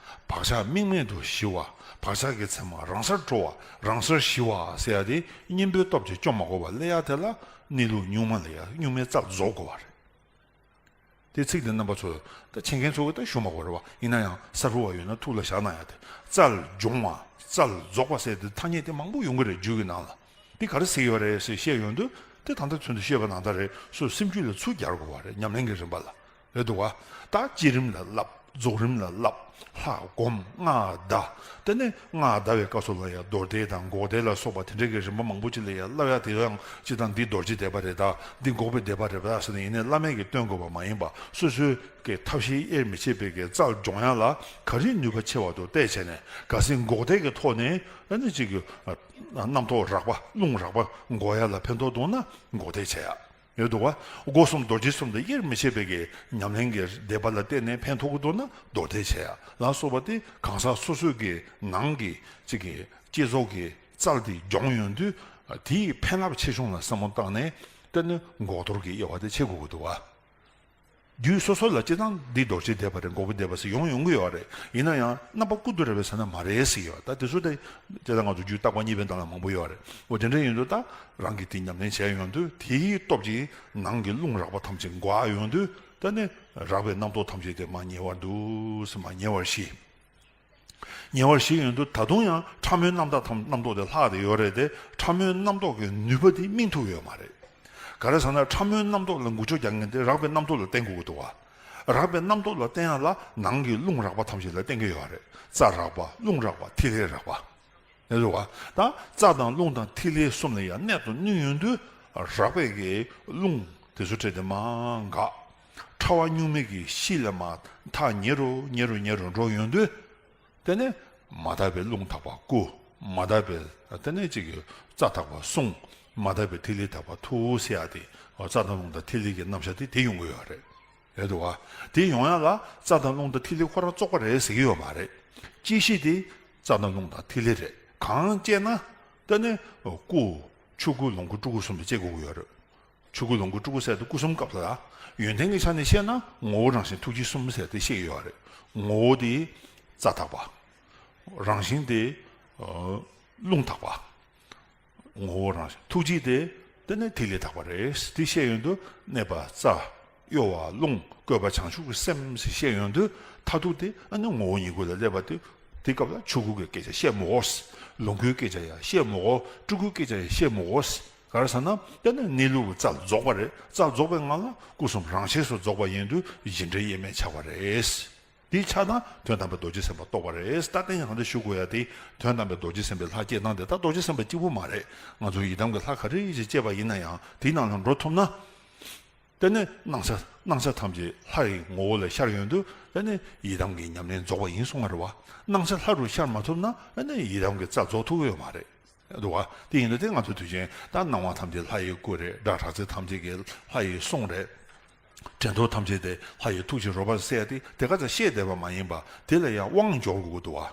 བག་ཆགས་དམིགས་མེད་དུ་ཞི་བ། བག་ཆགས་ཀྱི་མཚན་མ་རང་སར་གྲོལ་བ། རང་སར་ཞི་བ་ཟེར་ཡ་དེ་གཉེན་པོའི་སྟོབས་ཀྱིས་བཅོམ་མ་དགོས་པར་སླེབས་ཡ་དེ་ལ་གནས་ལུགས་གཉུག་མ་ལ་ཡ། གཉུག་མའི་རྩལ་རྫོགས་དགོས་པ་རེད། དེ་ཚིག་དེ་རྣམ་པ་ཚོ། ད་མཁྱེན་མཁན་ཚོ་གིས་ད་ཞུ་མ་དགོས་རེད་བ། ཡིན་ན་ཡང་གསལ་པོ་བ་ཡོད་ན་ཐུགས་ལ་བཞག་གནང་ཡ་དེ། རྩལ་སྦྱོང་བ། རྩལ་རྫོགས་པ་ཟེར་དེ་ཐ་སྙད་དེ་མང་པོ་ཡོང་གི་རེད། རྒྱུད་ཀྱི་ནང་ལ། དེ་ག་རེ་ཟེར་ཡོད་རེད་ཟེར་བཤད་ཡོང་དུས། དེ་ད་ལྟ་ཚུན་དུ་བཤད་པ་ནང་ལྟར་རེད། སོ་སེམས་རྒྱུད་ལ་ཚུར་རྒྱག་དགོས་པ་རེད། ཉམས་ལེན་གྱི་རིམ་པ་ལ། རེད་འདུག་བ། ད་བསྐྱེད་རིམ་ལ་བསླབ། རྫོགས་རིམ་ལ་བསླབ། ལྷ་སྒོམ། སྔགས་བཟླ། དེ་ནས་སྔགས་བཟླ་བའི་སྐབས་སུ་ལ་ཡང་རྡོར་བཟླས་དང་འགོག་བཟླས་ལ་སོགས་པ་དེ་འདྲ་གི་རིམ་པ་མང་པོ་ཅིག་ལ་ཡང་བསླབ་ཡ་དེ། ཡང་སྤྱིར་བཏང་འདི་རྡོ་རྗེ་བཟླས་པ་རེད་ད། འདི་འགོག་པའི་བཟླས་པ་རེད་ད་ཟེར་ནས་ཡིན་ནའི་བླ་མས་ཀྱིས་སྟོན་དགོས་པ་མ་ཡིན་པ། སོ་སོའི་གི་ཐབས་ཤེས་དབྱེར་མི་ཕྱེད་པའི་གི་རྩལ་སྦྱོང་ཡ་ལ་ག་རེ་ནུས་པ་ཆེ་བ་འདུག་བལྟས་བྱས་ནས། གལ་སྲིད་འགོག་བཟླས་ཀྱི་ཐོག་ནས་ཨ་ནི་གཅིག་གི་རྣམ་རྟོག་རགས་པ། རླུང་རགས་པ་འགོག་ཡ་ལ་ཕན་ཐོགས་འདུག་ན་འགོག་བཟླས་བྱེད་ཡ། ཡོད་འདུག་བ། སྒོ་གསུམ་རྡོ་རྗེ་གསུམ་དང་དབྱེར་མི་ཕྱེད་པའི་གི་ཉམས་ལེན་གྱི་བཟླས་པ་ལ་བརྟེན་ནས་ཕན་ཐོགས་ཀྱི་འདུག་ན་རྡོར་བཟླས་བྱེད་ཡ་ལ་སོགས་པ་དེ། གང་ཟག་སོ་སོའི་གི་ནང་གི་གཅིག་གི་བསྐྱེད་རྫོགས་ཀྱི་རྩལ་དེ་སྦྱོང་ཡོང་དུས། དེའི་ཕན་རླབས་ཆེ་ཆུང་ལ་བསམ་བློ་བཏང་ནས་དེ་ནི་འགོག་གཏོར་གྱི་དབྱེ་བ་དེ་ཕྱེ་དགོས་ཀྱི་འདུག་བ། རྒྱུད་སོ་སོ་ལ་སྤྱིར་བཏང་འདི་རྡོ་རྗེ་བཟླས་པ་རེད། འགོག་པའི་བཟླས་པ་ཟེར་ཡོང་ཡོང་གི་ཡོད་རེད། ཡིན་ན་ཡང་རྣམ་པ་ཀུན་ཏུ་རེ་བའི་ཟེར་ན་མ་རེད་ཟེར་གྱི་ཡོད། ད་དེ་ཚོ་དེ་སྤྱིར་བཏང་ང་ཚོ་རྒྱུད་བརྟག་པ་གཉིས་པའི་ནང་ལ་མང་པོ་ཡོད་རེད། འོ་དེ་འདྲ་ཡིན་དུས་ད་རང་གིས་དེ་ཉམས་ལེན་བྱས་ཡོང་དུས། དེའི་སྟོབས་ཀྱིས་ནང་གི་རླུང་རགས་པ་ཐམས་ཅད་འགོག་ཡོང་དུས། ད་ནི་རགས་པའི་རྣམ་རྟོག་ཐམས་ཅད་དེ་མར་ཉེ་བར་འདུག་སེ་མར་ཉེ་བར་ཞི། ཉེ་བར་ཞི་ཡོང་དུས་ད་དུང་ཡང་ཕྲ་མོའི་རྣམ་དག་ཐམས། རྣམ་རྟོག་དེ་ལྷག་བསྡད་ཡོད་རེད་དེ། ཕྲ་མོའི་རྣམ་རྟོག་གི་ནུས་པ་དེ་སྨིན་ཐུབ་ཡོད་མ་རེད། ག་རེ་ཟེར་ན་ཕྲ་མོའི་རྣམ་རྟོག་ལ་འགུལ་སྐྱོད་རྒྱག་མཁན་དེ་རགས་པའི་རྣམ་རྟོག་ལ་བརྟེན་དགོས་ཀྱི་འདུག་བ། རགས་པའི་རྣམ་རྟོག་ལ་བརྟེན་ཡ་ལ་ནང་གི་རླུང་རགས་པ་ཐམས་ཅད་ལ་བརྟེན་གྱི་ཡོད་རེད། རྩ་རགས་པ། རླུང་རགས་པ། ཐིག་ལེ་རགས་པ། ལས་འདུག་བ། ད་རྩ་དང་རླུང་དང་ཐིག་ལེ་གསུམ་ལ་ཡང་གནད་དུ་བསྣུན་ཡོང་དུས། རགས་པའི་གི་རླུང་དེ་ཚོ་འཕྲལ་དེ་མར་འགག། ཕྲ་བ་གཉུག་མའི་གི་གཤིས་ལས་མར་ཐག་ཉེ་རུ་ཉེ་རུ་ཉེ་རུ་འགྲོ་ཡོང་དུས། དེ་ནས་མ་དག་པའི་རླུང་དག་པ་སྐུ། མ་དག་པའི་དེ་ནས་གཅིག་གི་རྩ་དག་པ་གསུང་། མ་དག་པའི་ཐིག་ལེ་དག་པ་ཐུགས་ཟེར་ཡ་དེ། རྩ་དང་རླུང་དང་ཐིག་ལེ་གི་རྣམ་གཞག་དེ་དེ་ཡོང་གི་ཡོད་རེད། རེད་འདུག་བ། དེ་ཡོང་ཡ་ལ་རྩ་དང་རླུང་དང་ཐིག་ལེ་ཁོ་རང་བཙོག་པ་རེད་ཟེར་གྱི་ཡོད་མ་རེད། གཅིག་གཞི་དེ་རྩ་དང་རླུང་དང་ཐིག་ལེ་རེད། གང་བཅད་ན་དེ་ནི་སྐུ། ཆོས་སྐུ། ལོངས་སྐུ། སྤྲུལ་སྐུ་གསུམ་དེ་བཅད་དགོས་ཀྱི་ཡོད་རེད། ཆོས་སྐུ། ལོངས་སྐུ། སྤྲུལ་སྐུ་ཟེར་དེ་སྐུ་གསུམ་སྐབས་ལ། ཡོན་ཏན་གྱི་ཆ་ནས་བཤད་ན་ངོ་བོ་རང་བཞིན་ཐུགས་རྗེ་གསུམ་ཟེར་དེ་བཤད་ཀྱི་ཡོད་རེད། ངོ་བོ་དེ་རྩ་དག་པ། རང་བཞིན་དེ་རླུང་དག་པ། ངོ་བོ་རང་བཞིན། ཐུགས་རྗེ་དེ་དེ་ནི་ཐིག་ལེ་དག་པ་རེད། དེ་བཤད་ཡོང་དུས་གནས་པ་རྩ། གཡོ་བ་རླུང་། བཀོད་པ་བྱང་ཆུབ་ཀྱི་སེམས་ཞེས་བཤད་ཡོང་དུས། མཐར་ཐུག་དེ་ཨ་ནི་ངོ་བོ་ཉིད་སྐུ་ལ་སླེབས་པ་དེ། དེ་སྐབས་ལ་ཆོས་སྐུ་གི་སྐད་ཆ་བཤད་མི་དགོས། ལོངས་སྐུའི་སྐད་ཆ་ཡང་བཤད་མི་དགོས། སྤྲུལ་སྐུའི་སྐད་ཆ་ཡང་བཤད་མི་དགོས། ག་རེ་ཟེར་ན་དེ་ནི་གནས་ལུགས་ཀྱི་རྩལ་རྫོགས་པ་རེད། རྩལ་རྫོགས་པའི་ངང་ལ་སྐུ་གསུམ་རང་ཆས་སུ་རྫོགས་པ་ཡིན་དུས་གཞི་འབྲས་དབྱེར་མེད་ཆགས་པ་རེད། དེ་ཆགས་ན་དོན་དམ་པའི་རྡོ་རྗེ་སེམས་དཔའ་རྟོགས་པ་རེད། ད་ལྟ་ཡང་གང་འདྲ་ཞུ་དགོས་ཡ་དེ། དོན་དམ་པའི་རྡོ་རྗེ་སེམས་དཔའི་ལྷ་སྐྱེས་སྟངས་དེ། ད་རྡོ་རྗེ་སེམས་དཔའ་གཅིག་པུ་མ་རེད། ང་ཚོ་ཡི་དམ་གྱི་ལྷ་ག་རེ་ཞིག་སྐྱེས་པ་ཡིན་ན་ཡང་དེའི་ནང་ལ་འགྲོ་ཐུབ་ན། དེ་ནི་སྣང་ཆ། སྣང་ཆ་ཐམས་ཅད་ལྷ་ཡི་ངོ་བོ་ལ་ཤར་ཡོང་དུས། དེ་ནི་ཡི་དམ་གྱི་ཉམས་ལེན་རྫོགས་པ་ཡིན་གསུང་བ་རེད་བ། སྣང་ཆ་ལྷ་རུ་ཤར་མ་ཐུབ་ན། དེ་ནི་ཡི་དམ་གྱི་རྩལ་རྫོགས་ཐུབ་ཀྱི་ཡོད་མ་རེད། འདུག་བ། དེ་ཡིན་དུས་དེ་ང་ཚོ་དུས་ཆེན་ད་སྣང་བ་ཐམས་ཅད་ལྷ་ཡི་སྐུ་རེད། སྒྲ་གྲགས་ཚད་ཐམས་ཅད་ཀྱི་ལྷ་ཡི་གསུང་རེད། དྲན་རྟོག་ཐམས་ཅད་དེ་ལྷ་ཡི་ཐུགས་ཀྱི་རོལ་པར་གསལ་ཏེ། དེ་ག་ཚོད་བཤད་བསྡད་པ་མ་ཡིན་པ། དེ་ལ་ཡང་དབང་འབྱོར་དགོས་ཀྱི་འདུག་བ།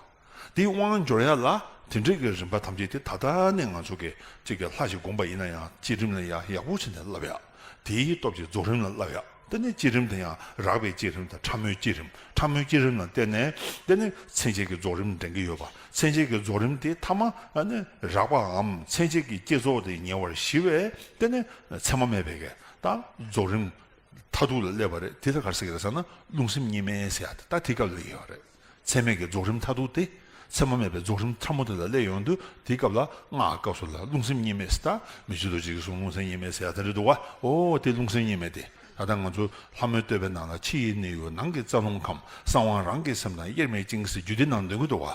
དེའི་དབང་འབྱོར་ཡ་ལ་དེ་འདྲའི་གི་རིམ་པ་ཐམས་ཅད་དེ་ད་ལྟ་ནས་ང་ཚོ་གི་གཅིག་གི་ལྷ་ཞིག་བསྒོམ་པ་ཡིན་ན་ཡང་བསྐྱེད་རིམ་ལ་ཡང་ཡག་པོ་བྱས་ནས་བསླབ་ཡ། དེའི་སྟོབས་ཀྱིས་རྫོགས་རིམ་ལ་བསླབ་ཡ། དེ་ནས་བསྐྱེད་རིམ་དེ་ཡང་རགས་པའི་བསྐྱེད་རིམ་དང་ཕྲ་མོའི་བསྐྱེད་རིམ། ཕྲ་མོའི་བསྐྱེད་རིམ་ལ་བརྟེན་ནས་དེ་ནས་མཚན་བཅས་ཀྱི་རྫོགས་རིམ་འདྲེན་གྱི་ཡོད་པ། མཚན་བཅས་ཀྱི་རྫོགས་རིམ་དེ་ཐ་མ་ཨ་ནི་རགས་པའམ་མཚན་བཅས་ཀྱི་བསྐྱེད་རྫོགས་དེ་ཉེ་བར་ཞི་བས་དེ་ནས་མཚན་མ་མེད་པའི་གི་ད་རྫོགས་རིམ་མཐར་ཐུག་ལ་སླེབས་པ་རེད། དེ་ལ་ག་རེ་ཟེར་གྱི་རེད་ཟེར་ན་རླུང་སེམས་གཉིས་མེད་ཟེར་ཡ་དེ་ད་དེ་སྐབས་ལ་ཡོད་རེད། མཚན་མེད་ཀྱི་རྫོགས་རིམ་མཐར་ཐུག་དེ་མཚན་མ་མེད་པའི་རྫོགས་རིམ་ཕྲ་མོ་དེ་ལ་སླེབས་ཡོང་དུས་དེའི་སྐབས་ལ་སྔགས་སྐབས་སུ་ལ་རླུང་སེམས་གཉིས་མེད་ཟེར། ད་མི་ཆོས་རྡོ་རྗེ་གིས་གསུངས་རླུང་སེམས་གཉིས་མེད་ཟེར་ཡ་དེ་འདྲ་འདུག་བ། ཨོ་དེ་རླུང་སེམས་གཉིས་མེད་དེ་ད་ལྟ་ང་ཚོ་ལྷ་མོའི་བསྟོད་པའི་ནང་ལ་ཕྱི་ཡི་ནི་གཡུ་ནང་གི་རྩ་རླུང་ཁམས། གསང་བ་རང་གི་སེམས་དང་དབྱེར་མེད་ཅིང་ཟེར་རྒྱུད་སྡེ་ནང་འདོན་གྱི་འདུག་བ།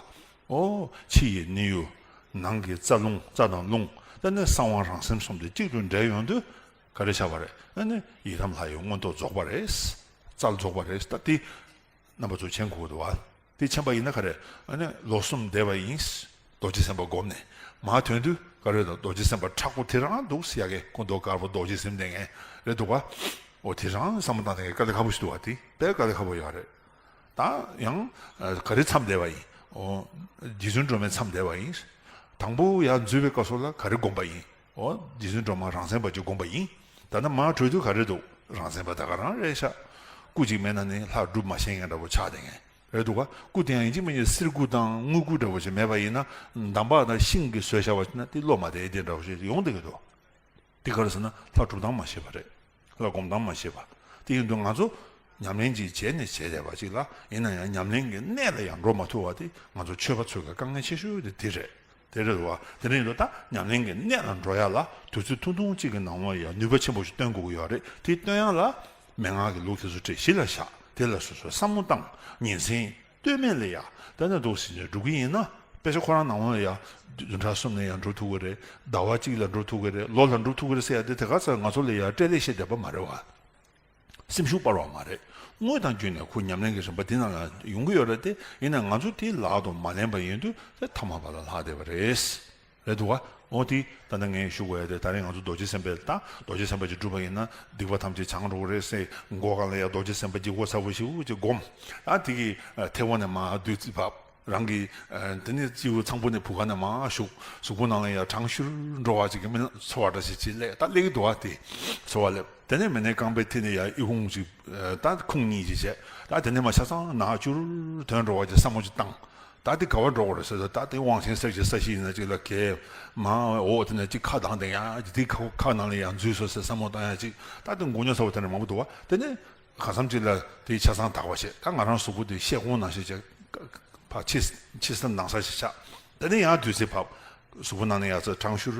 ཨོ་ཕྱི་ཡི་ནི་གཡུ་ནང་གི་རྩ་རླུང་རྩ་དང་རླུང་དེ་ནི་གསང་བ་རང་སེམས་གསུམ་དེ་གཅིག་ཏུ་འདྲེས་ཡོང་དུས་ག་རེ་བྱ་བ་རེད། ཨ་ནི་ཡི་དམ་ལྷ་ཡི་མངོན་རྟོགས་རྫོགས་པ་རེད། རྩལ་རྫོགས་པ་རེད། ད་དེ་རྣམ་པ་ཚོ་མཁྱེན་དགོས་ཀྱི་འདུག་བ། དེ་མཁྱེན་པ་ཡིན་ན་ག་རེ། ཨ་ནི་ལོ་གསུམ་བསྡད་པ་ཡིན། རྡོ་རྗེ་སེམས་དཔའ་བསྒོམས་ནས་མར་ཐོན་དུས་ག་རེ་དང་རྡོ་རྗེ་སེམས་དཔའ་མཁྲེགས་པོ་དེ་རང་འདུག་ཟེར་ཡ་གི་སྐུ་མདོག་དཀར་པོ་རྡོ་རྗེ་སེམས་ལྡན་མཁན་རེད་འདུག་བ། འོ་དེ་རང་བསམ་བློ་བཏང་ནས་དཀའ་ལས་ཁག་པོ་ཞིག་འདུག་བ། དེ་དཔེ་དཀའ་ལས་ཁག་པོ་ཡོད་རེད། ད་ཡང་ཨ་ག་རེ་མཚམས་བསྡད་པ་ཡིན། ཨོ། རྗེ་བཙུན་སྒྲོལ་མའི་མཚམས་བསྡད་པ་ཡིན། དང་པོ་ཡར་འཛུལ་བའི་སྐབས་སུ་ལ་ག་རེ་བསྒོམས་པ་ཡིན། ཨོ། རྗེ་བཙུན་སྒྲོལ་མ་རང་མཚན་པ་ཅིག་བསྒོམས་པ་ཡིན། ད་ནི་མར་བྲོས་དུས་ག་རེ་འདུག་རང་མཚན་པ་ད་ག་རང་རེད་ཤག་སྐུ་གཅིག་མེད་ན་ནི་ལྷ་སྒྲུབ་མ་ཤེས་མཁན་འདྲ་པོ་ཆགས་བསྡད་མཁན་རེད་འདུག་ག་སྐུ་དེ་ཡང་ཡིན་གཅིག་མིན་གཅིག་གསེར་སྐུ་དང་དངུལ་སྐུ་འདྲ་པོ་ཞིག་མེད་པ་ཡིན་ན་འདམ་བག་དང་ཤིང་གིས་བཟོས་བཞག་པ་ཞིག་ན་དེ་བློ་མ་བདེ་དེ་འདྲ་པོ་ཞིག་ཡོང་བསྡད་ཀྱི་འདུག་དེ་ག་རེ་ཟེར་ན་ལྷ་སྒྲུབ་སྟངས་མ་ཤེས་པ་རེད། ལྷ་སྒོམ་སྟངས་མ་ཤེས་པ། དེ་ཡིན་དུས་ང་ཚོ་ཉམས་ལེན་ཅིག་བྱས་ནས་བྱས་བསྡད་པ་ཅིག་ལ་ཡིན་ན་ཡང་ཉམས་ལེན་གྱི་གནད་ལ་ཡང་འགྲོ་མ་ཐུབ་པ་དེ་ང་ཚོ་ཆོས་པ་ཚོའི་གི་དཀའ་ངལ་ཆེ་ཤོས་དེ་དེ་རེད། དེ་རེད་བ། དེ་འདྲ་ཡིན་དུས་ད་ཉམས་ལེན་གྱི་གནད་ལ་འགྲོ་ཡ་ལ་དུས་ཚོད་ཐུང་ཐུང་གཅིག་གི་ནང་ལ་ཡང་ནུས་པ་ཆེན་པོ་ཞིག་བཏོན་དགོས་ཀྱི་ཡོད་རེད། དེ་བཏོན་ཡ་ལ་མན་ངག་གི་ལུགས་དེ་ཚོ་བྲིས་གཞི་ལ་བཞག་དེ་ལ་སོ་སོའི་བསམ་བློ་བཏང་ཉིན་མཚན། ལྟོས་མེད་ལ་ཡ་ལྟ་ན་འདུག་ཟེར་ནས་འགྲོ་གི་ཡིན་ན་དཔེ་ཆ་ཁོ་རང་ནང་ལ་ཡ་བདུན་ཕྲག་གསུམ་ནས་ཡང་འགྲོ་ཐུབ་ཀྱི་རེད། ཟླ་བ་གཅིག་ལ་འགྲོ་ཐུབ་ཀྱི་རེད། ལོ་ལ་འགྲོ་ཐུབ་ཀྱི་རེད་ཟེར་ཡ་དེ་དེ་ག་ཚོད་ང་ཚོ་ལ་ཡ་སྤྲེལ་ལད་བཤད་བསྡད་པ་མ་རེད་བ། སེམས་ཤུགས་སྤར་བ་མ་རེད། དངོས་དང་བརྒྱུད་ནས་ཁོ་ཉམས་ལེན་གྱི་རིམ་པ་འདི་ནང་ལ་ཡོང་གི་ཡོད་རེད་དེ། ཡིན་ན་ང་ཚོ་དེ་ལག་ཏུ་མ་ལེན་པ་ཡིན་དུས་དེ་ཐ་མལ་པ་ལ་ལྷག་བསྡད་པ་རེད། རེད་འདུག་བ། འོ་དེ་ད་ལྟ་ངས་ཞུ་དགོས་ཡ་དེ་ད་རེས་ང་ཚོ་རྡོ་རྗེ་སེམས་དཔའ་ད་རྡོ་རྗེ་སེམས་དཔའ་ཅིག་སྒྲུབ་པ་ཡིན་ན་སྡིག་པ་ཐམས་ཅད་བྱང་འགྲོ་གི་རེད་ཟེར་མགོ་སྒང་ལ་ཡ་རྡོ་རྗེ་སེམས་དཔའ་ཀྱི་མགོ་ཚ་པོ་ཞིག་ཅིག་བསྒོམ། ཨ་དེ་གི་མཐེ་བོ་ནས་མར་བདུད་རྩི་ཕབ། རང་གི་དེ་ནས་སྤྱི་བོ་ཚངས་བུག་ནས་བུ་ག་ནས་མར་ཞུགས། གཟུགས་པོ་ནང་ལ་ཡ་གྲང་ཤུར་འགྲོ་བ་ཅིག་གི་མི་ཚོར་བ་འདྲ་ཞིག་ཅིག་སླེབས། ད་སླེབས་ཀྱི་འདུག་བ། དེ་ཚོར་བ་སླེབས། དེ་ནས་མི་ནས་རྐང་པའི་མཐིལ་ནས་ཡ་ཨི་ཁུང་ཅིག་ད་ཁུང་གཉིས་ཅིག་བྱས། ད་དེ་ནས་མར་ཆ་ཚང་ནང་ཅུར་ཐོན་འགྲོ་བ་ཅིག་བསམ་བློ་ཅིག་བཏང་། ད་དེ་ག་བར་འགྲོ་དགོས་རེད་ཟེར་དུས། ད་དེ་དབང་ཆེན་གསེར་གྱི་ས་གཞི་ཡིན་ན་ཅིག་ལ་གས་མ་འོ་དེ་ནས་ཅིག་ཁ་གདངས་བསྡད་ཡ་ཅིག་དེ་ཁ་ཁ་ནང་ལ་ཡང་འཛུལ་སོང་ཟེར་བསམ་བློ་བཏང་ཡ་ཅིག་ད་དེ་མགོ་རྙོག་ཚ་བོ་དེ་འདྲ་མང་པོ་འདུག་བ། དེ་ནས་གང་འཚམ་ཅིག་ལ་དེ་ཆ་ཚང་དག་པ་བྱས། ད་ང་རང་གཟུགས་པོ་དེ་ཤེལ་སྒོང་ནང་བཞིན་བྱས་ཕར་ཕྱི་ཕྱི་ས་ནང་ས་ཞིག་ཆགས། དེ་ནས་ཡང་བདུད་རྩི་ཕབ། གཟུགས་པོ་ནང་ནས་ཡ་ཚ་གྲང་ཤུར་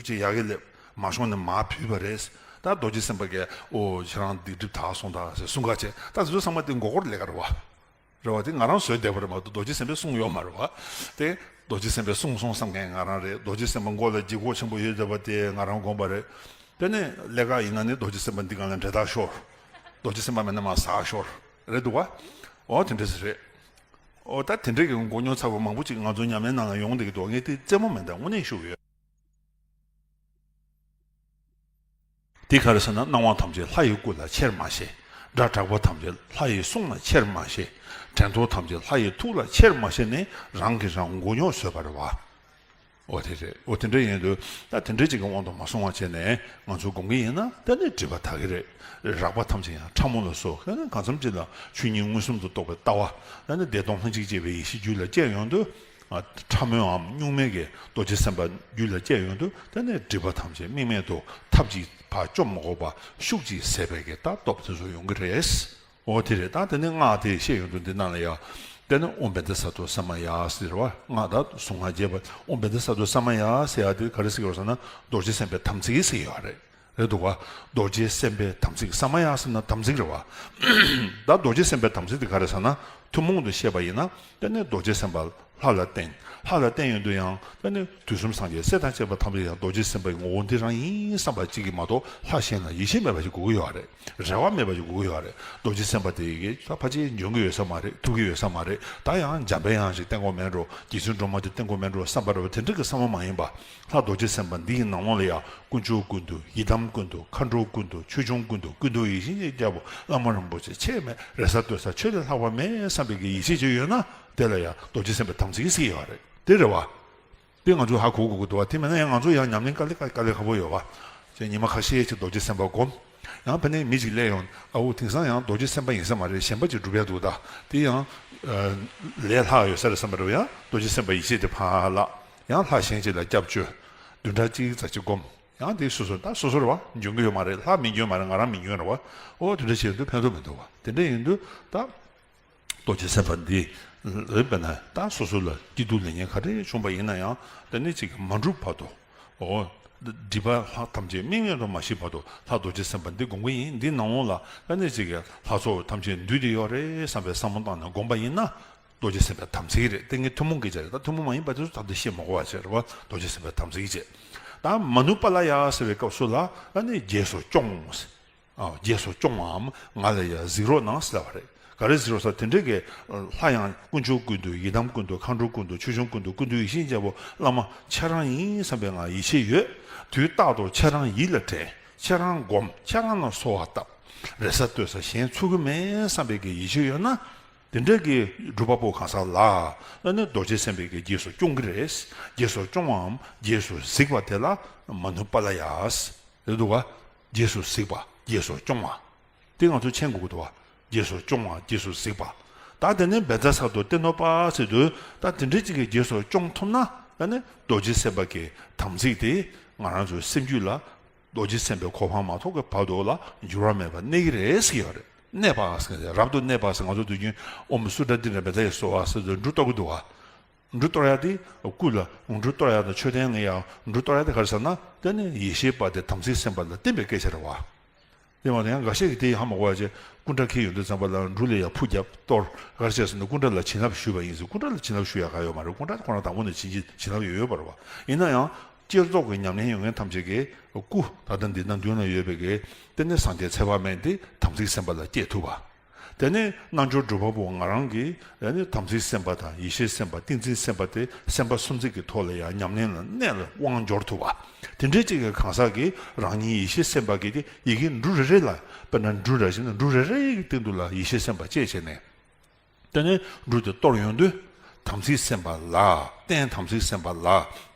ཅིག་ཡ་གི་སླེབས། མ་ཤོང་ནས་མར་བུད་པ་རེད། ད་རྡོ་རྗེ་སེམས་དཔའ་གིས་ཨོ་ཁྱེད་རང་སྡིག་སྒྲིབ་དག་སོང་ད་ཟེར་གསུང་ག་བྱས། ད་དེ་ཚོ་ཚང་མ་དེ་མགོ་སྐོར་ལས་ཀ་རེད་བ། རེད་བ། དེ་ང་རང་བཟོས་བསྡད་པ་རེད་མ་གཏོགས་རྡོ་རྗེ་སེམས་དཔས་གསུངས་ཡོད་མ་རེད་བ། དེ་རྡོ་རྗེ་སེམས་དཔས་གསུངས་སོང་བསམ་མཁན་ང་རང་རེད། རྡོ་རྗེ་སེམས་དཔའ་མགོ་ལ་ལྗིད་ཁོག་ཆེན་པོ་ཡོད་བསྡད་པ་དེ་ང་རང་དགོངས་པ་རེད། དེ་ནས་ལས་ཀ་ཡིན་ན་ནི་རྡོ་རྗེ་སེམས་དཔའ་འདི་སྒང་ལ་འབྲེལ་ཐག་ཤོར། རྡོ་རྗེ་སེམས་དཔའ་མེད་ན་མར་ཟག་ཤོར། རེད་འདུག་བ། འོ་དེ་འདྲ་ཞིག་རེད། འོ་ད་དེ་འདྲའི་གི་མགོ་རྙོག་ཚ་བོ་མང་པོ་ཅིག་ང་ཚོ་ཉམས་ལེན་ནང་ལ་ཡོང་བསྡད་ཀྱི་འདུག་ངས་དེ་རྩེད་མོ་མིན་ད་དངོས་གནས་ཞུ་གི་ཡོད། དེ་ག་རེ་ཟེར་ན་སྣང་བ་ཐམས་ཅད་ལྷ་ཡི་སྐུ་ལ་ཆེར་མ་ཤེས། སྒྲ་གྲགས་པ་ཐམས་ཅད་ལྷ་ཡི་གསུང་ལ་ཆེར་མ་ཤེས། དྲན་ཐོ་ཐམས་ཅད་ལྷ་ཡི་ཐུགས་ལ་ཆེར་མ་ཤེས་ནས་རང་གིས་རང་མགོ་རྙོག་བཟོས་པ་རེད་བ། འོ་དེ་རེད། འོ་དེ་འདྲ་ཡིན་དུས་ད་དེ་འདྲ་ཅིག་གི་དབང་དུ་མ་སོང་བ་བྱས་ནས་ང་ཚོ་སྒོམ་གྱི་ཡིན་ན་ད་ནི་སྒྲིབ་པ་དག་གི་རེད། རགས་པ་ཐམས་ཅད་ཡང་ཕྲ་མོ་ལ་སོགས་གང་འཚམ་ཅིག་ལ་ཆོས་ཉིད་མངོན་སུམ་དུ་རྟོགས་པའི་ལྟ་བ། ད་ནི་བདེ་སྟོང་ལྷན་ཅིག་སྐྱེས་པའི་ཡེ་ཤེས་རྒྱུད་ལ་སྐྱེས་ཡོང་དུས། ཕྲ་མོའམ་གཉུག་མའི་གི་རྡོ་རྗེ་སེམས་དཔའ་རྒྱུད་ལ་སྐྱེས་ཡོང་དུས་ད་ནི་སྒྲིབ་པ་ཐམས་ཅད་དམིགས་མེད་དུ་ཐབས་ཀྱིས་ཕར་བཅོམ་མ་དགོས་པ་ཤུགས་ཀྱིས་ཟད་པའི་གི་ད་སྟོབས་དེ་ཚོ་ཡོང་གི་རེད། འོ་དེ་རེད། ད་དེ་ནི་སྔགས་དེ་བཤད་ཡོང་དུས་འདི་ནང་ལ་ཡ། དེ་ནི་ཨོཾ་བཛྲ་སཏྭ་ས་མ་ཡ་ཟེར་བ། སྔགས་དང་གཟུངས་སྔགས་རྒྱས་པ་ཨོཾ་བཛྲ་སཏྭ་ས་མ་ཡ་ཟེར་ཡ་དེ་ག་རེ་ཟེར་གྱི་ཡོད་ཟེར་ན་རྡོ་རྗེ་སེམས་དཔའི་དམ་ཚིག་ཟེར་གྱི་ཡོད་རེད། རེད་འདུག་བ། རྡོ་རྗེ་སེམས་དཔའི་དམ་ཚིག་ས་མ་ཡ་ཟེར་ན་དམ་ཚིག་རེད་བ། ད་རྡོ་རྗེ་སེམས་དཔའི་དམ་ཚིག་དེ་ག་རེ་ཟེར་ན་ཐུན་མོང་དུ་བཤད་པ་ཡིན་ན་དེ་ནི་རྡོ་རྗེ་སེམས་དཔའ་ལྷ་ལ་བརྟེན། ལྷ་ལ་བརྟེན་ཡོང་དུས་ཡང་ད་ནི་དུས་གསུམ་སངས་རྒྱས་སྲས་དང་བཅས་པ་ཐམས་ཅད་ཡང་རྡོ་རྗེ་སེམས་དཔའི་ངོ་བོ་འདི་རང་ཡིན་བསམ་པ་གཅིག་གིས་མ་གཏོགས་ལྷ་གཞན་ལ་ཡིད་ཆེས་མེད་པ་ཞིག་དགོས་ཀྱི་ཡོད་རེད། རེ་བ་མེད་པ་ཞིག་དགོས་ཀྱི་ཡོད་རེད། རྡོ་རྗེ་སེམས་དཔའ་དེ་ཡི་གེ་ད་ཕལ་ཆེར་འཇོན་གྱི་ཡོད་ས་མ་རེད། ཐུབ་ཀྱི་ཡོད་ས་མ་རེད། ད་ཡང་འཇམ་པའི་དབྱངས་ཤིག་བསྟེན་དགོས་མེད་འགྲོ། རྗེ་བཙུན་སྒྲོལ་མ་དེ་བསྟེན་དགོས་མེད་འགྲོ་བསམ་པ་རེད་བ། དེ་འདྲ་གི་བསམ་བློ་མ་ཡིན་པ། ལྷ་རྡོ་རྗེ་སེམས་དཔའ་འདི་ཡི་ནང་ལོགས་ལ་ཡང་དཀོན་མཆོག་ཀུན་འདུས། ཡི་དམ་ཀུན་འདུས། མཁའ་འགྲོ་ཀུན་འདུས། ཆོས་སྐྱོང་ཀུན་འདུས། ཀུན་འདུས་ཡེ་ཤེས་ཀྱི་རྒྱལ་པོ་བླ་མ་རིན་པོ་ཆེ་ཆེས་མེད། རེ་ས་ལྟོས་ས་ཁྱོད་ལས་ལྷག་པ་མེད་བསམ་པའི་གི་ཡེ་ཤེས་ཅིག་ཡོད་ན་དེ་ལ་ཡང་རྡོ་རྗེ་སེམས་དཔའི་དམ་ཚིག་ཟེར་ཡོད་རེད། དེ་རེད་བ། དེ་ང་ཚོས་ཧ་གོ་དགོས་ཀྱི་འདུག་བ། དེ་མེད་ན་ཡང་ང་ཚོ་ཡང་ཉམས་ལེན་དཀའ་ལས་དཀའ་ལས་ཁག་པོ་ཡོད་བ། ཅེས་ཉི་མ་ཁ་ཤས་ཅིག་རྡོ་རྗེ་སེམས་དཔའ་སྒོམ། ཡང་ཕ་ནས་མི་ཅིག་སླེབས་ཡོང་། ཨ་འོ་དེང་སང་ཡང་རྡོ་རྗེ་སེམས་དཔའ་ཡིན་ས་མ་རེད། གཞན་པ་ཅིག་སྒྲུབ་ཡ་འདུག་ད། དེ་ཡང་ལས་སླ་ཡོད་ས་རེད་བསམ་པ་རེད། ཡང་རྡོ་རྗེ་སེམས་དཔའ་ཡིད་ཆེས་དེ་ཕར་བརླག། ཡང་ལྷ་གཞན་ཅིག་ལ་སྐྱབས་བཅོལ། བདུན་ཕྲག་གཅིག་ཙམ་ཅིག་བསྒོམ། ཡང་དེ་སོ་སོ་ད་སོ་སོ་རེད་བ། འཇོན་གི་ཡོད་མ་རེད། ལྷ་མི་འཇོན་མ་རེད། ང་རང་མི་འཇོན་རེད་བ། ཨོ་དེ་འདྲ་བྱས་དུས་ཕན་ཐོགས་མི་འདུག་བ། དེ་འདྲ་ཡིན་དུས་ད་རྡོ་རྗེ་སེམས་དཔའ་འདི་ལ་དཔེར་ན་ད་སོ་སོ་ལ་སྐྱིད་སྡུག་ལེགས་ཉེས་ག་རེ་བྱུང་པ་ཡིན་ན་ཡང་དེ་ནི་ཅིག་མ་འགྲུབ་བར་དུ། ཨོ། སྒྲིབ་པ་ལྷག་ཐམས་ཅད་དམིགས་མེད་དུ་མ་ཞི་བར་དུ་ལྷ་རྡོ་རྗེ་སེམས་དཔའ་འདི་སྒོམ་གི་ཡིན། འདི་ནང་ལོགས་ལ་ད་ནི་ཅིག་ལྷ་ཚོགས་ཐམས་ཅད་འདུས་ཏེ་ཡོད་རེད་བསམ་པའི་བསམ་བློ་བཏང་ནས་སྒོམ་པ་ཡིན་ན། རྡོ་རྗེ་སེམས་དཔའི་དམ་ཚིག་རེད། ཏིང་ངེ་ཐུན་མོང་གི་ཆ་རེད། ད་ཐུན་མོང་མ་ཡིན་པ་དེ་ཚོ་ད་དེ་བཤད་མ་དགོས་པ་བྱས་རེད་བ། རྡོ་རྗེ་སེམས་དཔའི་དམ་ཚིག་བྱས། ད་མ་ནུ་པཱ་ལ་ཡ་ཟེར་བའི་སྐབས་སུ་ལ་ཨ་ནི་རྗེས་སུ་སྐྱོང་། ཨ་རྗེས་སུ་སྐྱོང་བའམ་ང་ལ་ཡ་གཟིགས་རོགས་གནང་ཟེར་བ་རེད། ག་རེ་གཟིགས་རོགས་ཟེར། དེ་འདྲའི་གི་ལྷ་ཡང་དཀོན་མཆོག་ཀུན་འདུས། ཡི་དམ་ཀུན་འདུས། མཁའ་འགྲོ་ཀུན་འདུས། ཆོས་སྐྱོང་ཀུན་འདུས། ཀུན་འདུས་ཡེ་ཤེས་མཛད་པོ་བླ་མ་ཁྱེད་རང་ཡིན་བསམ་པའི་ང་ཡིད་ཆེས་ཡོད། དུས་རྟག་ཏུ་ཁྱེད་རང་ཡིད་ལ་དྲན། ཁྱེད་རང་སྒོམ། ཁྱེད་རང་ལ་གསོལ་བ་བཏབ། རེ་ས་ལྟོས་ས་གཞན་ཚུགས་ཀྱི་མེད་བསམ་པའི་གི་ཡིད་ཆེས་ཡོད་ན། དེ་འདྲ་གི་སྒྲུབ་པ་པོ་གང་ཟག་ལ་ཨ་ནི་རྡོ་རྗེ་སེམས་དཔའི་གི་རྗེས་སུ་སྐྱོང་གི་རེད། རྗེས་སུ་སྐྱོང་བའམ་རྗེས་སུ་གཟིགས་པ་དེ་ལ་མ་ནུ་པཱ་ལ་ཡ་ཟེར་འདུག་ག། རྗེས་སུ་གཟིགས་པ། རྗེས་སུ་སྐྱོང་བ། དེ་ང་ཚོ་མཁྱེན་དགོས་ཀྱི་འདུག་བ། རྗེས་སུ་སྐྱོང་བ། རྗེས་སུ་གཟིགས་པ། ད་དེ་ནས་བཛྲ་སཏྭ་ཏེ་ནོ་པ་ཟེར་དུས་ད་དེ་འདྲའི་ཅིག་གི་རྗེས་སུ་སྐྱོང་ཐུབ་ན་ད་ནི་རྡོ་རྗེ་སེམས་དཔའ་གི་དམ་ཚིག་དེ་ང་རང་ཚོའི་སེམས་རྒྱུད་ལ། རྡོ་རྗེ་སེམས་དཔའི་གོ་འཕང་མ་ཐོབ་ཀྱི་བར་དུ་ལ་འགྱུར་བ་མེད་པར་གནས་ཀྱི་རེད་ཟེར་གྱི་ཡོད་རེད། གནས་པ་ཟེར་གྱི་རེད། རབ་ཏུ་གནས་པ་ཟེར། ང་ཚོ་དུས་རྒྱུན་ཨོཾ་སུ་དྲ་ཏི་དྲ་མེ་ད་ཡེ་སྭཱ་ཧཱ་ཟེར་དུས་འབྲུ་གཏོར་གྱི་འདུག་བ། འབྲུ་གཏོར་ཡ་དེ་སྐུ་ལ་འབྲུ་གཏོར་ཡ་དང་མཆོད་རྟེན་ལ་ཡང་འབྲུ་གཏོར་ཡ་དེ་ག་རེ་ཟེར་ན་དེ་ནི་ཡེ་ཤེས་པ་དེ་དམ་ཚིག་སེམས་དཔའ་ལ་བརྟེན་པའི་སྐད་ཆ་རེད་བ། དེ་མ་གཏོགས་ཡང་འགའ་ཤས་ཀྱིས་དེ་ཧ་མ་གོ་བ་བྱས་སྐུ་འདྲ་འཁྱེར་ཡོང་དུས་ཙམ་པ་ལ་འབྲུ་ལ་ཡང་ཕུ་བརྒྱབ་གཏོར། ག་རེ་བྱས་ཟེར་ན་སྐུ་འདྲ་ལ་བྱིན་རླབས་ཞུས་པ་ཡིན་ཟེར། སྐུ་འདྲ་ལ་བྱིན་རླབས་ཞུ་ཡ་ག་ཡོད་མ་རེད། སྐུ་འདྲ་ཁོ་རང་དང་པོ་ནས་བྱིན་གྱིས་བྱིན་རླབས་ཡོད་ཡོད་པ་རེད་བ། ཡིན་ན་ཡང་། བསྐྱེད་རྫོགས་ཀྱི་ཉམས་ལེན་ཡོད་མཁན་ཐམས་ཅད་ཀྱིས་སྐུ་ད་ལྟ་འདི་ན་མདུན་ལ་ཡོད་པའི་གི་དེ་ནི་སངས་རྒྱས་ཚེ་དཔག་མེད་འདི་དམ་ཚིག་སེམས་དཔའ་ལ་སྐྱེས་ཐུབ་པ། དེ་ནི་རྣལ་འབྱོར་སྒྲུབ་པ་པོ་ང་རང་གིས་ཨ་ནི་དམ་ཚིག་སེམས་དཔའ་དང་ཡེ་ཤེས་སེམས་དཔའ་ཏིང་འཛིན་སེམས་དཔའ་དེ་སེམས་པ་སུམ་ཚིགས་ཀྱི་ཐོག་ལ་ཡང་ཉམས་ལེན་ལ་གནད་ལ་དབང་འབྱོར་ཐུབ་པ། དེ་འདྲའི་ཅིག་གི་གང་ཟག་གིས་རང་ཉིད་ཡེ་ཤེས་སེམས་དཔའ་གི་དེ་ཡི་གེ་འབྲུ་རེ་རེ་ལ་དཔེར་ན་འབྲུ་འདྲ་ཞིག་ན་འབྲུ་རེ་རེ་ཡི་སྟེང་དུ་ལ་ཡེ་ཤེས་སེམས་དཔའ་བསྐྱེད་བྱས་ནས། དེ་ནས་འབྲུ་དེ་གཏོར་ཡོང་དུས་དམ་ཚིག་སེམས་དཔའ་ལ་རྟེན་དམ་ཚིག་སེམས་དཔའ་ལ་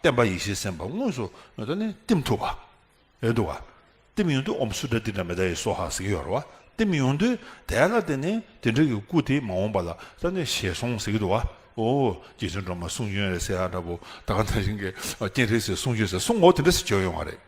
བརྟེན་པ་ཡེ་ཤེས་སེམས་དཔའ་དངོས་སུ་དེ་ནས་བསྟིམ་ཐུབ་པ་རེད་འདུག་བ། བསྟིམ་ཡོང་དུས་ཨོཾ་སུ་དྲ་ཏི་དྲ་མེ་ད་ཡེ་སྭཱ་ཧཱ་ཟེར་གྱི་ཡོད་རེད་བ། བསྟིམ་ཡོང་དུས་དེ་ལ་བརྟེན་ནས་དེ་འདྲ་གི་སྐུ་དེ་མ་འོངས་པ་ལ་ད་ནི་ཞལ་གསུང་ཟེར་གྱི་འདུག་བ། ཨོ་རྗེ་བཙུན་སྒྲོལ་མ་གསུང་བྱོན་རེད་ཟེར་ཡ་འདྲ་པོ་ད་ག་ནང་བཞིན་གྱི་སྤྱན་རས་གཟིགས་གསུང་བྱོན་ཟེར་གསུང་འོ་དེ་འདྲ་ཟེར་བྱོན་ཡོང་བ་རེད།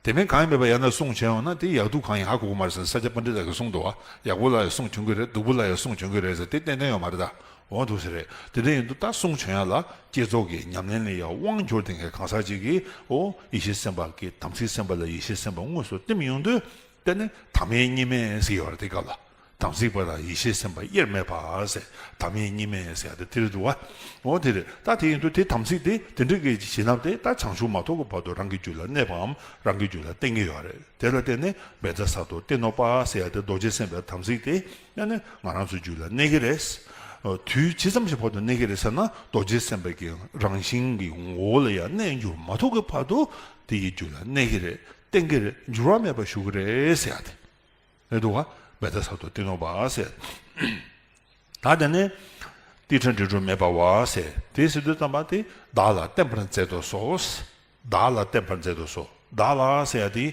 དེ་མིན་གང་ཡང་མེད་པ་ཡང་ན་གསུང་བྱོན་ཡོང་ན་དེ་ཡག་སྡུག་གང་ཡིན་ཧ་གོ་གི་མ་རེད་ཟེར་ས་སྐྱ་པཎྜི་ཏ་གིས་གསུངས་འདུག་བ། ཡག་པོ་ལ་ཡང་གསུང་བྱོན་གི་རེད། སྡུག་པོ་ལ་ཡང་གསུང་བྱོན་གི་རེད་ཟེར་དེ་ཏན་ཏན་ཡོད་མ་རེད་ད། འོ་འདུག་ཟེར་རེད། དེ་འདྲ་ཡིན་དུས་ད་གསུང་བྱོན་ཡ་ལ་བསྐྱེད་རྫོགས་ཀྱི་ཉམས་ལེན་ལ་ཡང་དབང་འབྱོར་ལྡན་གྱི་གང་ཟག་ཅིག་གིས་ཨོ་ཡེ་ཤེས་སེམས་དཔའ་གི་དམ་ཚིག་སེམས་དཔའ་ལ་ཡེ་ཤེས་སེམས་དཔའ་དངོས་སུ་བསྟིམ་ཡོང་དུས། དེ་ནི་དམ་ཡེ་གཉིས་མེད་ཟེར་ཡོད་རེད་དེ་སྐབས་ལ། དམ་ཚིག་པ་དང་ཡེ་ཤེས་སེམས་དཔའ་དབྱེར་མེད་པ་ཟེར། དམ་ཡེ་གཉིས་མེད་ཟེར་ཡ་དེ་དེ་རེད་འདུག་བ། འོ་དེ་རེད། ད་དེ་ཡིན་དུས་དེ་དམ་ཚིག་དེ་དེ་འདྲ་གི་བྱིན་རླབས་དེ་ད་བྱང་ཆུབ་མ་ཐོབ་ཀྱི་བར་དུ་རང་གི་རྒྱུད་ལ་གནས་པའམ་རང་གི་རྒྱུད་ལ་བརྟན་གྱི་ཡོད་རེད། དེ་ལ་བརྟེན་ནས་བཛྲ་སཏྭ་ཏེ་ནོ་པ་ཟེར་ཡ་དེ་རྡོ་རྗེ་སེམས་དཔའི་དམ་ཚིག་དེ་ཡང་ནི་ང་རང་ཚོའི་རྒྱུད་ལ་གནས་ཀྱི་རེད། དུས་ཇི་ཙམ་གྱི་བར་དུ་གནས་ཀྱི་རེད་ཟེར་ན་རྡོ་རྗེ་སེམས་དཔའི་གི་རང་བཞིན་གྱི་ངོ་བོ་ལ་ཡང་གནས་འགྱུར་མ་ཐོབ་ཀྱི་བར་དུ་དེ་ཡི་རྒྱུད་ལ་གནས་ཀྱི་རེད། བརྟན་གྱི་རེད། འགྱུར་བ་མེད་པར་བཞུགས་ཀྱི་རེད་ཟེར་ཡ་དེ། རེད་འདུག་བ། བཛྲ་སཏྭ་ཏེ་ནོ་པ་ཟེར། ད་དེ་ནས་ཏིཥྛ་འབྲས་དྲུག་མེད་པ་བ་ཟེར། དེ་ཟེར་དུས་ཙམ་པ་དེ་བདག་ལ་བརྟེན་པར་མཛད་དུ་གསོལ། བདག་ལ་བརྟེན་པར་མཛད་དུ་གསོལ། བདག་ལ་ཟེར་ཡ་དེ་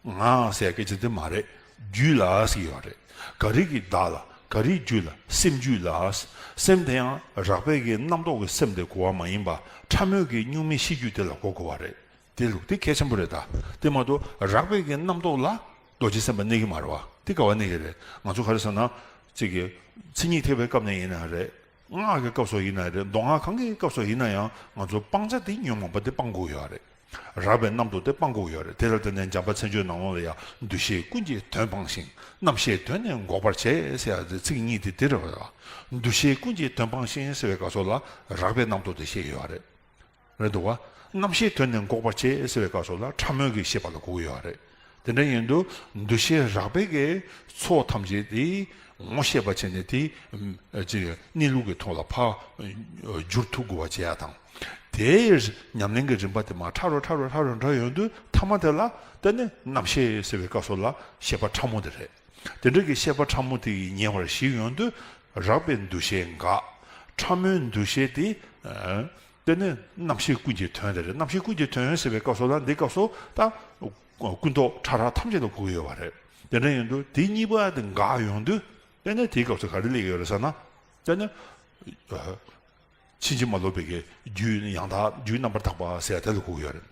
ང་ཟེར་ཡ་སྐད་ཆ་དེ་མ་རེད། རྒྱུད་ལ་ཟེར་ཡོད་རེད། ག་རེ་གི་བདག་ལ། ག་རེའི་རྒྱུད་ལ། སེམས་རྒྱུད་ལ། སེམས་དེ་ཡང་རགས་པའི་གི་རྣམ་རྟོག་གི་སེམས་དེ་གོ་བ་མ་ཡིན་པ་ཕྲ་མོའི་གི་གཉུག་མའི་ཤེས་རྒྱུད་དེ་ལ་གོ་དགོས་པ་རེད། དེ་ལུགས་དེ་གལ་ཆེན་པོ་རེད་ད། དེ་མ་གཏོགས་རགས་པའི་གི་རྣམ་རྟོག་ལ་རྡོ་རྗེ་སེམས་དཔའ་གནས་ཀྱི་མ་རེད་བ། དེ་ག་བ་གནས་ཀྱི་རེད། ང་ཚོ་ག་རེ་ཟེར་ན། གཅིག་གི་མཚན་ཉིད་ཐེག་པའི་སྐབས་ནས་ཡིན་ན་རེད། སྔགས་ཀྱི་སྐབས་སུ་ཡིན་ན་རེད། མདོ་སྔགས་གང་གི་སྐབས་སུ་ཡིན་ན་ཡང་ང་ཚོ་སྤང་བྱ་དེ་ཉོན་མོངས་པ་དེ་སྤང་དགོས་ཡོད་རེད། རགས་པའི་རྣམ་རྟོག་དེ་སྤང་དགོས་ཡོད་རེད། དེ་ལ་བརྟེན་ནས་འཇམ་དཔལ་མཚན་བརྗོད་ནང་ལོགས་ལ་ཡང་འདུ་ཤེས་ཀུན་གྱིས་དོན་སྤངས་ཤིང་། རྣམ་ཤེས་དོན་ནི་འགོག་པར་བྱེད་ཟེར་ཡ་དེ་ཚིག་གཉིས་དེ་དེ་རེད་བ། འདུ་ཤེས་ཀུན་གྱིས་དོན་སྤངས་ཤིང་ཟེར་བའི་སྐབས་སུ་ལ་རགས་པའི་རྣམ་རྟོག་དེ་བཤད་ཡོད་རེད། རེད་འདུག་བ། རྣམ་ཤེས་དོན་ནི་འགོག་པར་བྱེད་ཟེར་བའི་སྐབས་སུ་ལ་ཕྲ་མོའི་གི་ཤེས་པ་ལ་གོ་གི་ཡོད་རེད། དེ་འདྲ་ཡིན་དུས་འདུ་ཤེས་རགས་པའི་གི་ཚོགས་ཐམས་ཅད་དེ་ངོ་ཤེས་པ་བྱས་ནས་དེ་ཅིག་གནས་ལུགས་ཀྱི་ཐོག་ལ་ཕར་བསྒྱུར་ཐུབ་དགོས་པ་བྱེད་ཡ་དང་། དེའི་ཉམས་ལེན་གྱི་རིམ་པ་དེ་མར་ཕྲ་རུ་ཕྲ་རུ་ཕྲ་རུ་འགྲོ་ཡོང་དུས་ཐ་མ་དེ་ལ་དེ་ནི་རྣམ་ཤེས་ཟེར་བའི་སྐབས་སུ་ལ་ཤེས་པ་ཕྲ་མོ་དེ་རེད། དེ་འདྲ་གི་ཤེས་པ་ཕྲ་མོ་དེ་ཡིས་ཉེ་བར་ཞི་ཡོང་དུས་རགས་པའི་འདུ་ཤེས་འགག། ཕྲ་མོའི་འདུ་ཤེས་དེ། དེ་ནི་རྣམ་ཤེས་ཀུན་གྱི་དོན་དེ་རེད། རྣམ་ཤེས་ཀུན་གྱི་དོན་ཟེར་བའི་སྐབས་སུ་ལ་འདི་སྐབས་སུ་ད་ཀུན་རྟོག་ཕྲ་རགས་ཐམས་ཅད་ལ་གོ་གི་ཡོད་པ་རེད། དེ་འདྲ་ཡིན་དུས་དེ་གཉིས་པ་དེ་འགག་ཡོང་དུས་དཔེར་ན་དེའི་སྐབས་སུ་ག་རེ་སླེབས་ཡོད་རེད་ཟེར་ན། དཔེར་ན། ཕྱིན་ཅི་མ་ལོག་པའི་གི་རྒྱུད་ཡང་དག་རྒྱུད་རྣམ་པར་དག་པ་ཟེར་ཡ་དེ་ལ་གོ་གི་ཡོད་རེད།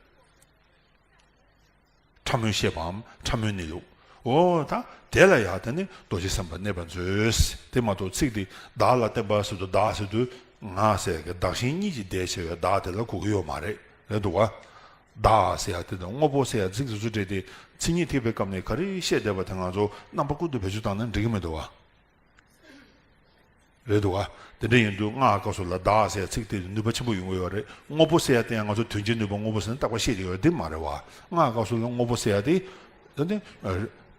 ཕྲ་མོའི་ཤེས་པའམ་ཕྲ་མོའི་གནས་ལུགས། འོ་ད་དེ་ལ་ཡང་དེ་ནི་རྡོ་རྗེ་སེམས་དཔའ་གནས་པར་མཛོད། དེ་མ་གཏོགས་ཚིག་དེ་བདག་ལ་བརྟེན་པ་ཟེར་དུས་བདག་ཟེར་དུས་ང་ཟེར་གི་བདག་གཞན་གཉིས་ཀྱི་ཟླས་ཕྱེ་བའི་བདག་དེ་ལ་གོ་གི་ཡོད་མ་རེད། རེད་འདུག་བ། བདག་ཟེར་ཡ་དེ་དང་དངོས་པོ་ཟེར་ཡ་ཚིག་དེ་ཚོ་སྤྲད་དེ་མཚན་ཉིད་ཐེག་པའི་སྐབས་ནས་ག་རེ་བཤད་བསྡད་པ་དེ་ང་ཚོ་རྣམ་པ་ཀུན་ཏུ་བེད་སྤྱོད་བཏང་ན་འགྲིག་གི་མི་འདུག་བ། རེད་འདུག་བ། དེ་འདྲ་ཡིན་དུས་སྔགས་སྐབས་སུ་ལ་བདག་ཟེར་ཚིག་དེ་ནུས་པ་ཆེན་པོ་ཡོང་གི་ཡོད་རེད། དངོས་པོ་ཟེར་ཡ་དེ་ཡང་ང་ཚོ་དོན་བྱེད་ནུས་པ་དངོས་པོ་ཟེར་ནས་བཏགས་པ་བཤད་ཀྱི་ཡོད་རེད། དེ་མ་རེད་བ། སྔགས་སྐབས་སུ་ལ་དངོས་པོ་ཟེར་ཡ་དེ། ད་ནི་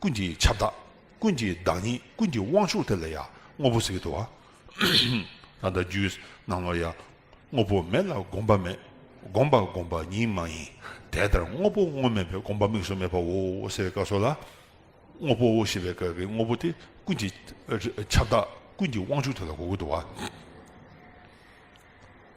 ཀུན་གྱི་ཁྱབ་བདག་ཀུན་གྱི་བདག་ཉིད་ཀུན་གྱི་དབང་ཕྱུག་དེ་ལ་ཡང་དངོས་པོ་ཟེར་གྱི་འདུག་བ། ད་ལྟ་རྒྱུད་ནང་ལ་ཡང་དངོས་པོ་མེད་ལ་བསྒོམ་པ་མེད། བསྒོམ་པ་བསྒོམ་པ་ཉིད་མ་ཡིན། དེ་ལྟར་དངོས་པོ་དངོས་མེད་པའི་བསྒོམ་པ་དམིགས་སུ་མེད་པའོ་ཟེར་བའི་སྐབས་སུ་ལ། དངོས་པོ་ཞེས་པའི་སྐབས་ཀྱི་དངོས་པོ་དེ་ཀུན་གྱི་ཁྱབ་བདག་ཀུན་གྱི་དབང་ཕྱུག་དེ་ལ་གོ་གི་འདུག་བ།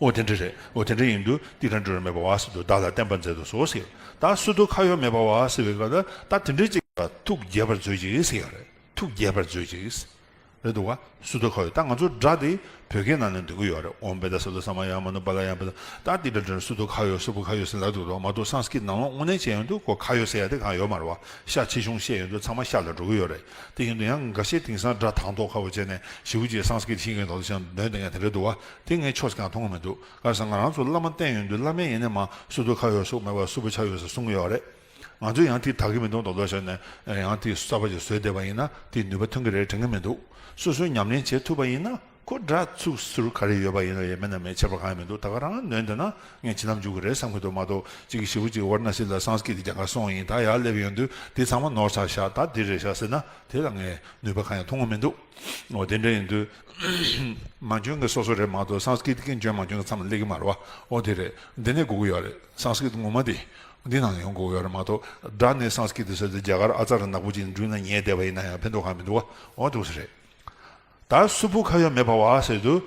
འོ་དེ་འདྲ་རེད། འོ་དེ་འདྲ་ཡིན་དུས་ཏིལ་འབྲུ་མེད་པ་བ་ཟེར་དུས་བདག་ལ་བརྟེན་པར་མཛད་དུ་གསོལ་ཟེར། ད་སུ་ཏོ་ཁ་ཡོ་མེད་པ་བ་ཟེར་བའི་སྐབས་ལ་ད་དེ་འདྲའི་ཅིག་ལ་ཐུགས་དགྱེས་པར་མཛོད་ཅིག་ཟེར་ཡ་རེད། ཐུགས་དགྱེས་པར་མཛོད་ཅིག་རེད་འདུག་བ། སུ་ཏོ་ཁ་ཡོ་ད་ང་ཚོ་སྒྲ་དེ་བོད་སྐད་ནང་ནས་འདོན་གི་ཡོད་རེད། ཨོཾ་བེ་ད་སུ་ཏོ་ས་མ་ཡ་མ་ནུ་པ་ལ་ཡ་བེ་ད། ད་ཏིལ་འབྲུ་སུ་ཏོ་ཁ་ཡོ་སུ་པོ་ཁ་ཡོ་ཟེར་ལབ་འདུག་རོགས་མ་གཏོགས་སཾ་སྐྲྀཏ་ནང་ལོགས་དངོས་གནས་བྱས་ཡོང་དུས་ཁོ་ཁ་ཡོ་ཟེར་ཡ་དེ་གང་ཡོད་མ་རེད་བ། ཤ་ཆེ་ཆུང་བཤད་ཡོང་དུས་ཚང་མ་ཤ་ལ་འགྲོ་གི་ཡོད་རེད། དེ་ཡིན་དུས་ཡང་འགའ་ཤས་དེང་སང་སྒྲ་དང་ཐོག་ཁ་བོ་བྱས་ནས་ཞེ་པོ་ཅིག་སཾ་སྐྲྀཏ་ཤེས་མཁན་དག་ལ་ཤ་འདོན་བསྡད་མཁན་དེ་འདྲ་འདུག་བ། དེ་ངས་ཆོས་སུ་གང་མཐོང་གི་མི་འདུག་ག་རེ་ཟེར་ན་ང་རང་ཚོ་བླ་མ་བསྟེན་ཡོང་དུས་བླ་མས་ཡིན་ནའི་མ་སུ་ཏོ་ཁ་ཡོ་སུ་མེད་པ་སུ་པོ་ཁ་ཡོ་ཟེར་གསུང་གི་ཡོད་རེད། ང་ཚོས་ཡང་དེ་དག་གི་མི་འདུག་མདོག་མདོག་བྱས་ནས་ཡང་དེ་གསར་པ་ཅིག་བཟོས་བསྡད་པ་ཡིན་ན་དེ་ནུས་པ་ཐོན་གི་རེད་དྲན་གི་མི་འདུག་སོ་སོས་ཉམས་ལེན་བྱེད་ཐུབ་པ་ཡིན་ན་ཁོ་སྒྲ་ཚུགས་ཟུར་ག་རེ་ཡོད་པ་ཡིན་ན་ཡང་མེད་ན་མེད་ཁྱད་པར་གང་ཡང་མི་འདུག་ད་ག་རང་ནོན་བསྡད་ན་ངས་བྱིན་རླབས་འཇུག་གི་རེད་བསམ་གི་འདུག་མ་གཏོགས་གཅིག་གི་ཞེ་པོ་ཅིག་ཝཱ་ར་ཎ་སི་ལ་སཾ་སྐྲྀཏ་དེ་རྒྱ་གར་སོང་ཡིན་ད་ཡར་སླེབས་ཡོང་དུས་དེ་ཚང་མ་ནོར་ཚར་ཤག་ད་འདི་རེད་ཤག་ཟེར་ན་དེ་ལ་ངས་ནུས་པ་གང་ཡང་ཐོན་གི་མི་འདུག་འོ་དེ་འདྲ་ཡིན་དུས་མ་འཇོན་གི་སོ་སོ་རེད་མ་གཏོགས་སཾ་སྐྲྀཏ་ཀྱི་འཇོན་མ་འཇོན་གི་མཚམས་ལ་སླེབས་གི་མ་རེད་བ། འོ་དེ་རེད། འདི་ནས་གོ་གི་ཡོད་རེད། སཾ་སྐྲྀཏ་ངོ་མ་དེ་འདི་ནང་ཡོང་དགོས་ཡོད་རེད་མ་གཏོགས་སྒྲ་ནས་སཾ་སྐྲྀཏ་ཟེར་ཏེ་རྒྱ་གར་ཨ་ཙ་ར་ནག་པོ་ཅིག་འགྲུལ་ན་ཉལ་བསྡད་པ་ཡིན་ན་ཡང་ཕན་ཐོགས་གང་མི་འདུག་བ། འོ་འདུག་སེ་རེད། ད་སུ་པོ་ཁ་ཡོ་མེད་པ་བ་ཟེར་དུས་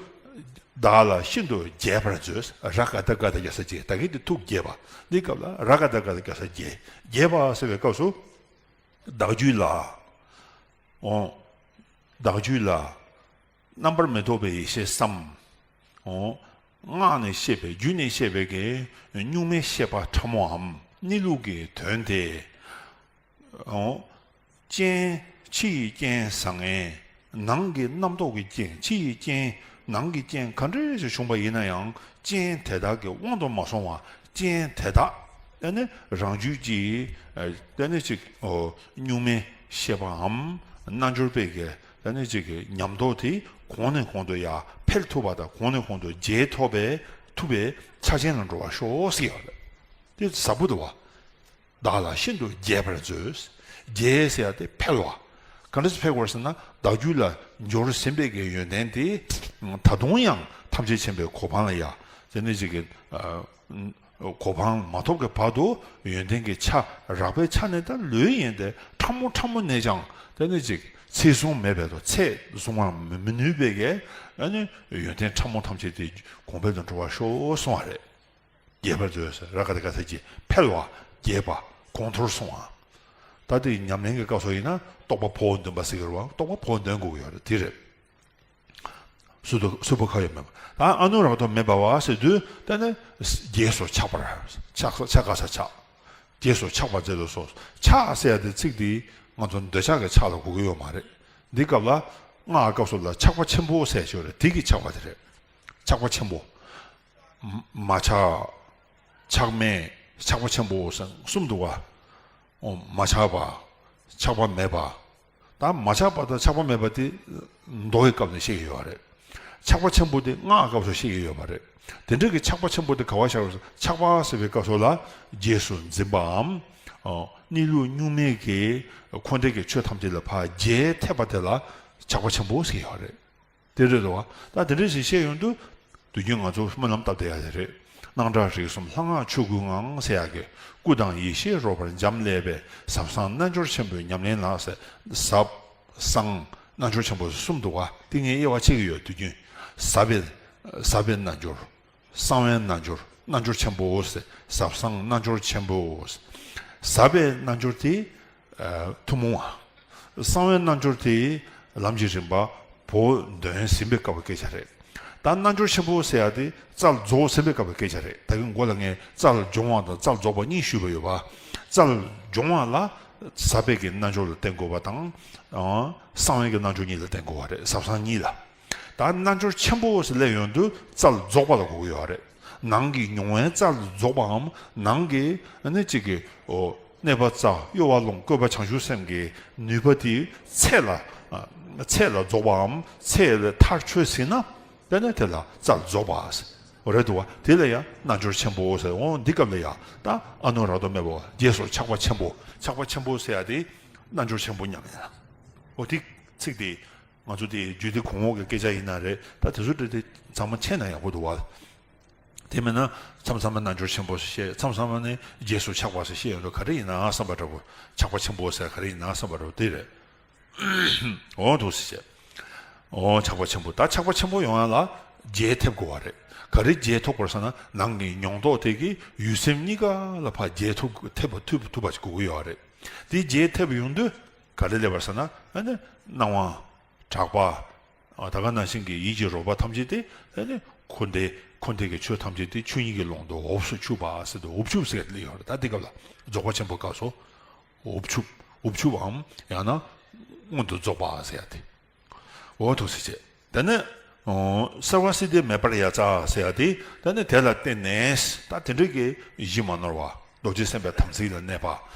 བདག་ལ་ཤིན་ཏུ་དགྱེས་པར་མཛོད། ར་ག་བཏགས་རྒ་བཏགས་རྒྱ་ས་དགྱེས། ད་གིན་དེ་ཐུགས་དགྱེས་པ། འདི་སྐབས་ལ་ར་ག་བཏགས་རྒ་བཏགས་རྒྱ་ས་དགྱེས། དགྱེས་པ་ཟེར་བའི་སྐབས་སུ་བདག་རྒྱུད་ལ། འོ། བདག་རྒྱུད་ལ། རྣམ་པར་མི་རྟོག་པའི་ཡེ་ཤེས་སམ། འོ། སྔགས་ནས་བཤད་པའི་རྒྱུད་ནས་བཤད་པའི་གི་གཉུག་མའི་ཤེས་པ་ཕྲ་མོའམ་གནས་ལུགས་ཀྱི་དོན་དེ། འོ། སྤྱན། ཕྱི་ཡི་སྤྱན་བཟང་ངན། ནང་གི་རྣམ་རྟོག་གི་རྐྱེན། ཕྱི་ཡི་སྤྱན། ནང་གི་རྐྱེན་ག་འདྲ་ཞིག་བྱུང་པ་ཡིན་ན་ཡང་རྐྱེན་དེ་དག་གི་དབང་དུ་མ་སོང་བར་རྐྱེན་དེ་དག་ཨ་ནི་རང་རྒྱུད་ཀྱི་ཨ་ནི་ཅིག་འོ་གཉུག་མའི་ཤེས་པའམ་རྣལ་འབྱོར་པའི་གི་ཨ་ནི་ཅིག་གི་ཉམས་རྟོགས་དེ་གོང་ནས་གོང་དུ་ཡར་འཕེལ་ཐུབ་པ་དང་གོང་ནས་གོང་དུ་རྒྱས་ཐུབ་པའི་ཐུབ་པའི་ཆ་རྐྱེན་ལ་འགྲོ་བར་ཤོག་ཟེར་ཡོད་རེད། དེ་ཟབ་པོ་འདུག་བ། བདག་ལ་ཤིན་ཏུ་དགྱེས་པར་མཛོད། དགྱེས་ཟེར་ཡ་དེ་འཕེལ་བ། ག་འདྲ་སེ་འཕེལ་དགོས་ཟེར་ན་བདག་རྒྱུད་ལ་འབྱོར་ཟིན་པའི་གི་ཡོན་ཏན་དེ་ད་དུང་ཡང་ཐམས་ཅད་མཁྱེན་པའི་གོ་འཕང་ལ་ཡ་དེ་ནི་ཅིག་གི་གོ་འཕང་མ་ཐོབ་ཀྱི་བར་དུ་ཡོན་ཏན་གྱི་ཆ་རགས་པའི་ཆ་ནས་ད་ལོས་ཡིན་ཏེ་ཕྲ་མོ་ཕྲ་མོ་ནས་ཀྱང་དེ་ནི་ཅིག་ཚད་བཟུང་མེད་པའི་དོ་ཚད་བཟུང་བར་མི་ནུས་པའི་གི་ཨ་ནི་ཡོན་ཏན་ཕྲ་མོ་ཐམས་ཅད་དེ་གོང་འཕེལ་དུ་འགྲོ་བར་ཤོག་གསུང་བ་རེད། དགྱེས་པར་མཛོད་ཟེར་ར་ག་བཏགས་རྒ་ས་དགྱེས། འཕེལ་བ། རྒྱས་པ། གོང་མཐོར་སོང་བ། ད་དེ་ཉམས་ལེན་གྱི་སྐབས་སུ་ཡིན་ན་རྟོགས་པ་འཕོ་བ་འདོན་པ་ཟེར་གྱི་རེད་བ། རྟོགས་པ་འཕོ་བ་འདོན་དགོས་ཀྱི་ཡོད་རེད། དེ་རེད། སུ་ཏོ་སུ་པོ་ཁ་ཡོ་མེད་པ། ད་ཨ་ནུ་ར་ག་ཏོ་མེད་པ་བ་ཟེར་དུས་ད་ནི་རྗེས་སུ་ཆགས་པར་ཆགས་ཆགས་ག་ས་ཆགས། རྗེས་སུ་ཆགས་པར་མཛད་དུ་གསོལ། ཆགས་ཟེར་ཡ་དེ་ཚིག་དེ་ང་ཚོ་འདོད་ཆགས་ཀྱི་ཆགས་ལ་གོ་གི་ཡོད་མ་རེད། འདི་སྐབས་ལ་སྔགས་སྐབས་སུ་ལ་ཆགས་པ་ཆེན་པོ་ཟེར་ཞིག་ཡོད་རེད། དེ་གི་ཆགས་པ་དེ་རེད། ཆགས་པ་ཆེན་པོ། མ་ཆགས། ཆགས་མེད། ཆགས་པ་ཆེན་པོ་ཟེར་གསུམ་འདུག་བ། འོ་མ་ཆགས་པ། ཆགས་པ་མེད་པ། ད་མ་ཆགས་པ་དང་ཆགས་པ་མེད་པ་དེ་མདོ་ཡི་སྐབས་ནས་བཤད་ཀྱི་ཡོད་རེད། ཆགས་པ་ཆེན་པོ་དེ་སྔགས་སྐབས་སུ་བཤད་ཀྱི་ཡོད་པ་རེད། དེ་འདྲ་གི་ཆགས་པ་ཆེན་པོ་དེ་ག་བ་བཞག་རེད། ཆགས་པ་ཟེར་བའི་སྐབས་སུ་ལ་རྗེས་སུ་འཛིན་པའམ། གནས་ལུགས་གཉུག་མའི་གི་འཁོར་འདས་ཀྱི་ཆོས་ཐམས་ཅད་ལ་ཕར་རྒྱས་ཐེབས་པ་དེ་ལ་ཆགས་པ་ཆེན་པོ་ཟེར་ཡོད་རེད། དེ་རེད་དོ། ད་དེ་འདྲ་ཞིག་བཤད་ཡོང་དུས་དུས་རྒྱུན་ང་ཚོ་སྨོན་ལམ་བཏབ་བསྡད་ཡ་དེ་རེད། སྣང་གྲགས་རིག་གསུམ་ལྷ་སྔགས་ཆོས་སྐུའི་ངང་ཟེར་ཡག་གི་སྐུ་དང་ཡེ་ཤེས་རོལ་པར་འབྱམས་ཀླས་པའི་ཟབ་གསང་རྣལ་འབྱོར་ཆེན་པོའི་ཉམས་ལེན་ལ་ཟེར། ཟབ་གསང་རྣལ་འབྱོར་ཆེན་པོ་གསུམ་འདུག་བ། དེ་ངས་དབྱེ་བ་ཕྱེ་གི་ཡོད་དུས་རྒྱུན། ཟབ་པའི་ཟབ་པའི་རྣལ་འབྱོར། གསང་བའི་རྣལ་འབྱོར། རྣལ་འབྱོར་ཆེན་པོ་ཟེར། ཟབ་གསང་རྣལ་འབྱོར་ཆེན་པོ་ཟེར། ཟབ་པའི་རྣལ་འབྱོར་དེ་ཐུན་མོང་བ། གསང་བའི་རྣལ་འབྱོར་དེ་ལམ་གྱི་རིམ་པ་བོད་འདོན་ཟིན་པའི་སྐབས་ཀྱི་སྐད་ཆ་རེད། ད་རྣལ་འབྱོར་ཆེན་པོ་ཟེར་ཡ་དེ་རྩལ་རྫོགས་ཟིན་པའི་སྐབས་ཀྱི་སྐད་ཆ་རེད། ད་གིན་མགོ་ལ་ངས་རྩལ་སྦྱོང་བ་དང་རྩལ་རྫོགས་པ་གཉིས་ཞུས་པ་ཡོད་པ། རྩལ་སྦྱོང་བ་ལ་ཟབ་པའི་གི་རྣལ་འབྱོར་ལ་བརྟེན་དགོས་པ་དང་། ཨང་། གསང་བའི་གི་རྣལ་འབྱོར་གཉིས་ལ་བརྟེན་དགོས་པ་རེད། ཟབ་གསང་གཉིས་ལ། ད་རྣལ་འབྱོར་ཆེན་པོ་ཟེར་སླེབས་ཡོང་དུས་རྩལ་རྫོགས་པ་ལ་གོ་གི་ཡོད་རེད། ནང་གི་མྱོང་བའི་རྩལ་རྫོགས་པའམ་ནང་གི་ནི་གཅིག་གི་ཨོ་གནས་པ་རྩ་གཡོ་བ་སློང་བཀོད་པ་བྱང་ཆུབ་སེམས་ཀྱི་ནུས་པ་དེ་ཚད་ལ་ཨ་ཚད་ལ་རྫོགས་པའམ་ཚད་ལ་མཐར་ཆོད་ཟིན་ན། དེ་ནས་དེ་ལ་རྩལ་རྫོགས་པ་ཟེར་རེད་འདུག་བ། དེ་ལ་ཡང་རྣལ་འབྱོར་ཆེན་པོ་ཟེར། འོ་འདི་སྐབས་ལ་ཡང་ད་ཨ་ནུ་ར་ཏོ་སྨད་པ་རྒྱས་སོ་ཆགས་པ་ཆེན་པོ། ཆགས་པ་ཆེན་པོ་ཟེར་ཡ་དེ་རྣལ་འབྱོར་ཆེན་པོ་མཉམ་ཡིན་ན། འོ་དེ་ཚིག་དེ། ང་ཚོ་དེ་རྒྱུད་སྡེ་གོང་འོག་གི་སྐད་ཆ་ཡིན་ན་རེད། ད་དེ་ཚོ་དེ་དེ་ཚང་མ་མཁྱེན་ན་ཡག་པོ་འདུག་བ། དེ་མིན་ན་མཚམས་མཚམས་མ་རྣལ་འབྱོར་ཆེན་པོ་ཞེས་བཤད། མཚམས་མཚམས་མ་ནི་རྒྱས་སོ་ཆགས་པ་ཞེས་བཤད་ཡོང་དུས་ག་རེ་ཡིན་ན་བསམ་པ་འདྲ་པོ། ཆགས་པ་ཆེན་པོ་ཟེར་ག་རེ་ཡིན་ན་བསམ་པ་འདྲ་པོ་དེ་རེད། འོ་འདུག་ཟེར་བཤད། འོ་ཆགས་པ་ཆེན་པོ། ད་ཆགས་པ་ཆེན་པོ་ཡོང་ཡ་ལ་རྒྱས་ཐེབས་དགོས་པ་རེད། ག་རེ་རྒྱས་ཐོགས་པར་ཟེར་ན་ནང་གི་མྱོང་རྟོགས་དེ་གིས་ཡུལ་སེམས་གཉིས་ཀ་ལ་ཕར་རྒྱས་ཐོབ་ཐེབས་པ་ཐུབ་ཐུབ་པ་ཞིག་དགོས་ཀྱི་ཡོད་རེད། དེ་རྒྱས་ཐེབས་ཡོང་དུས། ག་རེ་སླེབས་པར་ཟེར་ན། ཨ་ནི་སྣང་བ། གྲགས་པ། ཨ་ད་ག་ནང་བཞིན་གྱི་ཡིད་ཀྱི་རོལ་པ་ཐམས་ཅད་དེ། ཨ་ནི་འཁོར་འདས་འཁོར་འདས་ཀྱི་ཆོས་ཐམས་ཅད་དེ་ཆོས་ཉིད་ཀྱི་ཀློང་དུ་འུབ་སུ་ཆུབ་པ་ཟེར་དུས་འུབ་ཆུབ་ཟེར་སླེབས་ཡོད་རེད། ད་འདི་སྐབས་ལ་རྫོགས་པ་ཆེན་པོའི་སྐབས་སུ་འུབ་ཆུབ། འུབ་ཆུབ་བམ་ཡང་ན་མངོན་དུ་རྫོགས་པ་ཟེར་ཡ་དེ། འོ་ཐུགས་སྲས་བྱས། དེ་ནས་ཨོ་སརྦ་སིདྡྷི་མེ་བར་ཡ་ཙ་ཟེར་ཡ་དེ། དེ་ནས་དེ་ལ་བརྟེན་ནས་ད་དེ་འདྲ་གི་གཞི་མ་ནོར་བ་རྡོ་རྗེ་སེམས་དཔའི་དམ་ཚིག་ལ་གནས་པ།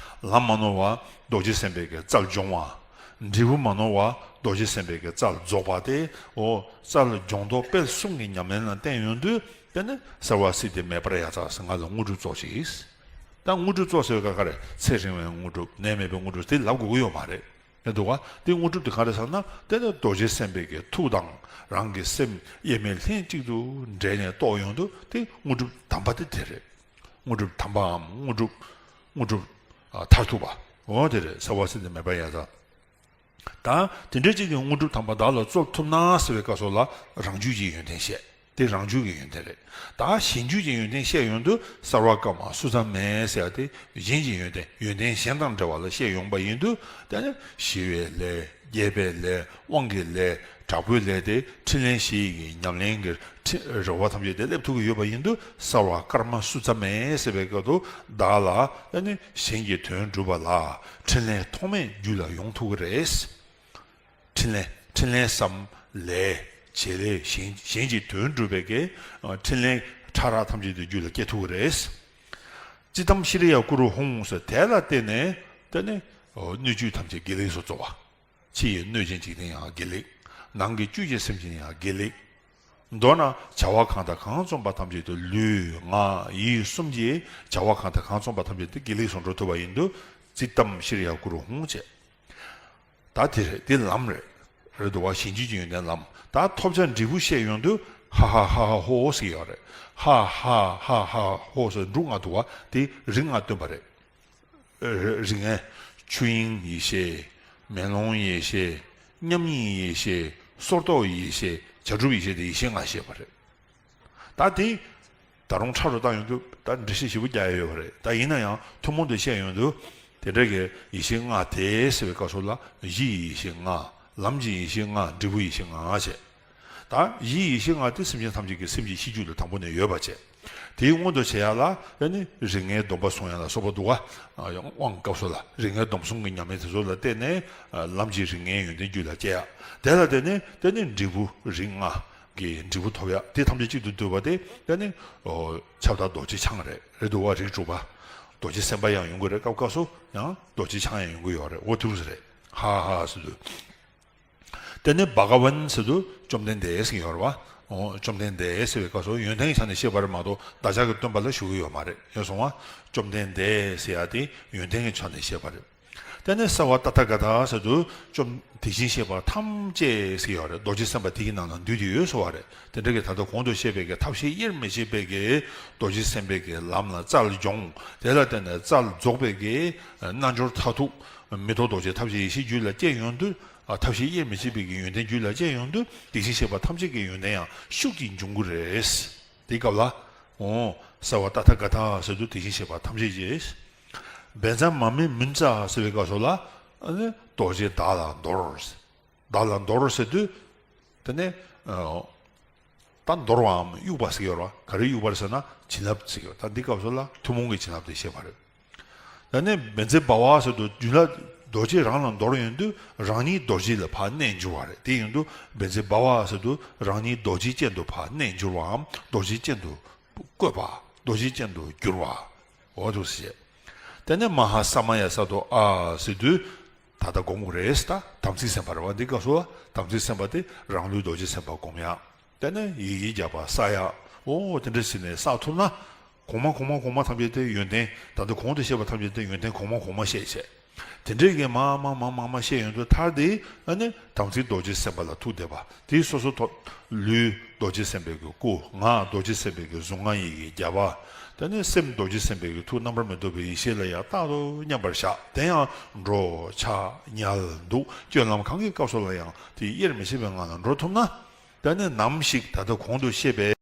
ལམ་མ་ནོར་བ་རྡོ་རྗེ་སེམས་དཔའི་གི་རྩལ་སྦྱོང་བ། འབྲས་བུ་མ་ནོར་བ་རྡོ་རྗེ་སེམས་དཔའི་གི་རྩལ་རྫོགས་པ་དེ། ཨོ་རྩལ་སྦྱོང་རྟོགས་སྤེལ་གསུམ་གྱི་ཉམས་ལེན་ལ་བརྟེན་ཡོང་དུས། དེ་ནས་སརྦ་སིདྡྷི་མེ་བར་ཡ་ཙ་ཟེར་ང་ལ་དངོས་གྲུབ་སྩོལ་ཞིག། ད་དངོས་གྲུབ་སྩོལ་ཟེར་བའི་སྐབས་ཀ་རེ་ཚེ་རིང་བའི་དངོས་གྲུབ་ནད་མེད་པའི་དངོས་གྲུབ་དེ་ལབ་དགོས་ཀྱི་ཡོད་མ་རེད། དེ་འདུག་བ། དེ་དངོས་གྲུབ་དེ་ག་རེ་ཟེར་ན། དེ་ནི་རྡོ་རྗེ་སེམས་དཔའི་གི་ཐུགས་དང་རང་གི་སེམས་དབྱེར་མེད་ལྷན་ཅིག་ཏུ་འདྲེས་ནས་རྟོགས་ཡོང་དུས་དེ་དངོས་གྲུབ་དམ་པ་དེ་དེ་རེད། དངོས་གྲུབ་དམ་པའམ་དངོས་གྲུབ། དངོས་གྲུབ་ཨ་མཐར་ཐུག་པ། འོ་དེ་རེད། སརྦ་སིདྡྷི་མེ་བར་ཡ་ཙ། ད་དེ་འདྲའི་ཅིག་གི་དངོས་གྲུབ་དམ་པ་བདག་ལ་སྩོལ་ཐུབ་ན་ཟེར་བའི་སྐབས་སུ་ལ་རང་རྒྱུད་ཀྱི་ཡོན་ཏན་བཤད། དེ་རང་རྒྱུད་ཀྱི་ཡོན་ཏན་རེད། ད་གཞན་རྒྱུད་ཀྱི་ཡོན་ཏན་བཤད་ཡོང་དུས་སརྦ་ཀ་མ་སུ་ཙ་མེ་ཟེར་ཡ་དེ་གཞན་གྱི་ཡོན་ཏན། ཡོན་ཏན་གཞན་དང་འབྲེལ་བ་ལ་བཤད་ཡོང་པ་ཡིན་དུས། དེ་ནི་ཞི་བའི་ལས། རྒྱས་པའི་ལས། དབང་གི་ལས། དྲག་པོའི་ལས་དེ་འཕྲིན་ལས་བཞི་ཡི་གི་ཉམས་ལེན་གྱི་འཕྲིན་རེ་བ་ཐམས་ཅད་དེ་སླེབས་ཐུབ་ཀྱི་ཡོད་པ་ཡིན་དུས། སརྦ་ཀརྨ་སུ་ཙ་མེ་ཟེར་བའི་སྐབས་སུ་བདག་ལ་ཨ་ནི་གཞན་གྱི་དོན་སྒྲུབ་པ་ལ་འཕྲིན་ལས་ཐོགས་མེད་རྒྱུད་ལ་ཡོང་ཐུབ་ཀྱི་རེད། འཕྲིན་ལས། འཕྲིན་ལས་སམ་ལས། བྱེད་ལས། གཞན་གཞན་གྱི་དོན་སྒྲུབ་པའི་གི་ཨ་འཕྲིན་ལས་ཕྲ་རགས་ཐམས་ཅད་དེ་རྒྱུད་ལ་སྐྱེ་ཐུབ་ཀྱི་རེད། ཙིཏྟམ་ཤྲི་ཡ་ཀུ་རུ་ཧཱུྃ་ཟེར་དེ་ལ་བརྟེན་ནས་དེ་ནི་ཨོ་སྣོད་བཅུད་ཐམས་ཅད་དགེ་ལེགས་སུ་རྫོགས་པ། ཕྱི་ཡི་སྣོད་ཅན་འཇིག་རྟེན་ཡང་དགེ་ལེགས། ནང་གི་བཅུད་ཀྱི་སེམས་ཅན་ཡང་དགེ་ལེགས། མདོར་ན་བྱ་བ་གང་དང་གང་བརྩམས་པ་ཐམས་ཅད་དུ་ལུས་ངག་ཡིད་གསུམ་གྱི་བྱ་བ་གང་དང་གང་བརྩམས་པ་ཐམས་ཅད་དུ་དགེ་ལེགས་སུ་འགྲོ་ཐུབ་པ་ཡིན་དུས་ཙིཏྟམ་ཤྲི་ཡ་ཀུ་རུ་ཧཱུྃ་བྱས། ད་དེ་རེད། དེ་ལམ་རེད། རེད་འདུག་བ། གཞན་རྒྱུད་ཀྱི་ཡོན་ཏན་ལམ། ད་ཐོབ་བྱ་འབྲས་བུ་བཤད་ཡོང་དུས་ཧ་ཧ་ཧ་ཧ་ཧོ་ཧོ་ཟེར་གྱི་ཡོད་རེད། ཧ་ཧ་ཧ་ཧ་ཧོ་ཟེར་འབྲུ་ལྔ་འདུག་བ། དེ་རིགས་ལྔ་སྟོན་པ་རེད། རིགས་ལྔ། ཆོས་དབྱིངས་ཡེ་ཤེས། མེ་ལོང་ཡེ་ཤེས། མཉམ་ཉིད་ཡེ་ཤེས། སོར་རྟོག་ཡེ་ཤེས། བྱ་གྲུབ་ཡེ་ཤེས་དེ་ཡེ་ཤེས་ལྔ་བཤད་པ་རེད། ད་དེ་ད་རུང་ཕྲ་རུ་བཏང་ཡོང་དུས་ད་འགྲེལ་བཤད་ཞིབ་པོ་རྒྱག་ཡ་ཡོད་པ་རེད། ད་ཡིན་ན་ཡང་ཐུན་མོང་དུ་བཤད་ཡོང་དུས་དེ་འདྲ་གི་ཡེ་ཤེས་ལྔ་དེ་ཟེར་བའི་སྐབས་སུ་ལ་གཞི་ཡི་ཡེ་ཤེས་ལྔ། ལམ་གྱི་ཡེ་ཤེས་ལྔ། འབྲས་བུ་ཡེ་ཤེས་ལྔ་བྱས། ད་གཞི་ཡི་ཡེ་ཤེས་ལྔ་དེ་སེམས་ཅན་ཐམས་ཅད་ཀྱི་སེམས་ཀྱི་གཤིས་རྒྱུད་ལ་དང་པོ་ནས་ཡོད་པ་བྱས། དེའི་སྔོན་དུ་བྱེད་ཡ་ལ་ཨ་ནི་རིགས་ལྔའི་སྡོམ་པ་བཟུང་ཡ་ལ་སོགས་པ་འདུག་བ། ཨ་དབང་སྐབས་སུ་ལ་རིགས་ལྔའི་སྡོམ་བཟུང་གི་ཉམས་ལེན་དེ་ཚོ་ལ་བརྟེན་ནས་ཨ་ལམ་གྱི་རིགས་ལྔའི་ཡོན་ཏན་རྒྱུད་ལ་སྐྱེ་ཡ། དེ་ལ་བརྟེན་ནས་དེ་ནི་འབྲས་བུ་རིགས་ལྔ་གི་འབྲས་བུ་ཐོབ་ཡ། དེ་ཐམས་ཅད་གཅིག་ཏུ་བསྡུས་པ་དེ་དེ་ནི་ཨོ་ཁྱབ་བདག་རྡོ་རྗེ་འཆང་རེད། རེད་འདུག་བ། རིགས་དྲུག་པ། རྡོ་རྗེ་སེམས་དཔའ་ཡང་ཡོང་གི་རེད། སྐབས་སྐབས་སུ་ཡང་རྡོ་རྗེ་འཆང་ཡང་ཡོང་གི་ཡོད་རེད། འོ་དེ་རུ་ཟེར་རེད། ཧ་ཧ་ཟེར་དུས། དེ་ནས་བྷ་ག་ཝན་ཟེར་དུས་བཅོམ་ལྡན་འདས་ཟེར་གྱི་ཡོད་རེད་བ། འོ་བཅོམ་ལྡན་འདས་ཟེར་བའི་སྐབས་སུ་ཡོན་ཏན་གྱི་ཆ་ནས་བཤད་པ་རེད་མ་གཏོགས་བདག་ཅག་གི་སྟོན་པ་ལ་ཞུ་གི་ཡོད་མ་རེད། ཡོད་སོང་བ། བཅོམ་ལྡན་འདས་ཟེར་ཡ་དེ་ཡོན་ཏན་གྱི་ཆ་ནས་བཤད་པ་རེད། དེ་ནས་སརྦ་ཏ་ཐཱ་ག་ཏ་ཟེར་དུས་བཅོམ་དེ་བཞིན་གཤེགས་པ་ཐམས་ཅད་ཟེར་གྱི་ཡོད་རེད། རྡོ་རྗེ་སེམས་དཔའ་དེ་གི་ནང་ན་འདུས་ཏེ་ཡོད་ཟེར་བ་རེད། དེ་འདྲ་གི་ད་ལྟ་གོང་དུ་བཤད་པའི་གི་ཐབས་ཤེས་དབྱེར་མི་ཕྱེད་པའི་གི་རྡོ་རྗེ་སེམས་དཔའི་གི་ལམ་ལ་རྩལ་སྦྱོང་། དེ་ལ་བརྟེན་ནས་རྩལ་རྫོགས་པའི་གི་རྣལ་འབྱོར་མཐར་ཐུག་མི་རྟོག་རྡོ་རྗེ་ཐབས་ཤེས་ཡེ་ཤེས་རྒྱུད་ལ་སྐྱེ་ཡོང་དུས། ཨ་ཐབས་ཤེས་དབྱེར་མི་ཕྱེད་པའི་གི་ཡོན་ཏན་རྒྱུད་ལ་སྐྱེ་ཡོང་དུས་དེ་བཞིན་གཤེགས་པ་ཐམས་ཅད་ཀྱི་ཡོན་ཏན་ཡང་ཤུགས་ཀྱིས་འབྱུང་གི་རེད། དེའི་སྐབས་ལ། འོ་སརྦ་ཏ་ཐཱ་ག་ཏ་ཟེར་དུས་དེ་བཞིན་གཤེགས་པ་ཐམས་ཅད་ཀྱི། བཛྲ་མ་མི་མུཉྩ་ཟེར་བའི་སྐབས་སུ་ལ། ཨ་ནི་རྡོ་རྗེ་བདག་ལ་འདོར། བདག་ལ་འདོར་ཟེར་དུས། དེ་ནས་ཨ་ད་འདོར་བའམ་གཡུག་པ་ཟེར་གྱི་ཡོད་རེད་བ། ག་རེ་གཡུག་པ་རེད་ཟེར་ན་བྱིན་རླབས་ཟེར་གྱི་ཡོད། ད་འདི་སྐབས་སུ་ལ་ཐུན་མོང་གི་བྱིན་རླབས་དེ་བཤད་པ་རེད། ད་ནས་བཛྲ་བྷ་ཝ་ཟེར་དུས་རྒྱུད་ལ་རྡོ་རྗེ་རང་ལ་འདོར་ཡོང་དུས་རང་ཉིད་རྡོ་རྗེ་ལ་ཕར་གནས་འགྱུར་བ་རེད། དེ་ཡིན་དུས་བཛྲ་བྷ་ཝ་ཟེར་དུས་རང་ཉིད་རྡོ་རྗེ་ཅན་དུ་ཕར་གནས་འགྱུར་བའམ་རྡོ་རྗེ་ཅན་དུ་བཀོད་པ། རྡོ་རྗེ་ཅན་དུ་འགྱུར་བ། འོ་འདུག་ཟེར། དེ་ནས་མ་ཧཱ་ས་མ་ཡ་ས་དོ་ཨ་ཟེར་དུས་ད་ལྟ་སྒོམ་དགོས་རེད། ད་དམ་ཚིག་སེམས་དཔའ་རེད་བ། འདི་སྐབས་སུ་དམ་ཚིག་སེམས་དཔའ་དེ་རང་ལུས་རྡོ་རྗེ་སེམས་དཔའ་སྒོམ་ཡག་དེ་ནས་ཡི་གེ་བརྒྱ་པ་བསགས་ཡག་འོ་དེ་འདྲ་ཟེར་ནས་བསགས་ཐུབ་ན། གོང་མ་གོང་མ་གོང་མ་ཐམས་ཅད་དེ་ཡོན་ཏན། ད་ལྟ་གོང་དུ་བཤད་པ་ཐམས་ཅད་དེ་ཡོན་ཏན་གོང་མ་གོང་མ་བཤད་བྱས། དེ་འདྲའི་གི་མ་མ་མ་མ་མ་བཤད་ཡོང་དུས་མཐར་དེ་ཨ་ནི་དམ་ཚིག་རྡོ་རྗེ་སེམས་དཔའ་ལ་ཐུག་བསྡད་པ་དེ་སོ་སོ་ཐོག་ལུས་རྡོ་རྗེ་སེམས་དཔའི་གི་སྐུ། ངག་རྡོ་རྗེ་སེམས་དཔའི་གི་གཟུངས་སྔགས་ཡི་གེ་བརྒྱ་པ། དེ་ནས་སེམས་རྡོ་རྗེ་སེམས་དཔའི་གི་ཐུགས་རྣམ་པར་མི་རྟོག་པའི་ཡེ་ཤེས་ལ་ཡང་རྟག་ཏུ་མཉམ་པར་བཞག་དེ་ཡང་འགྲོ་འཆག་ཉལ་འདུག་སྤྱོད་ལམ་གང་གི་སྐབས་སུ་ལ་ཡང་དེ་དབྱེར་མི་ཕྱེད་པའི་ངང་ལ་འགྲོ་ཐུབ་ན། ད་ནི་ནམ་ཞིག་ད་ལྟ་གོང་དུ་བཤད་པའི་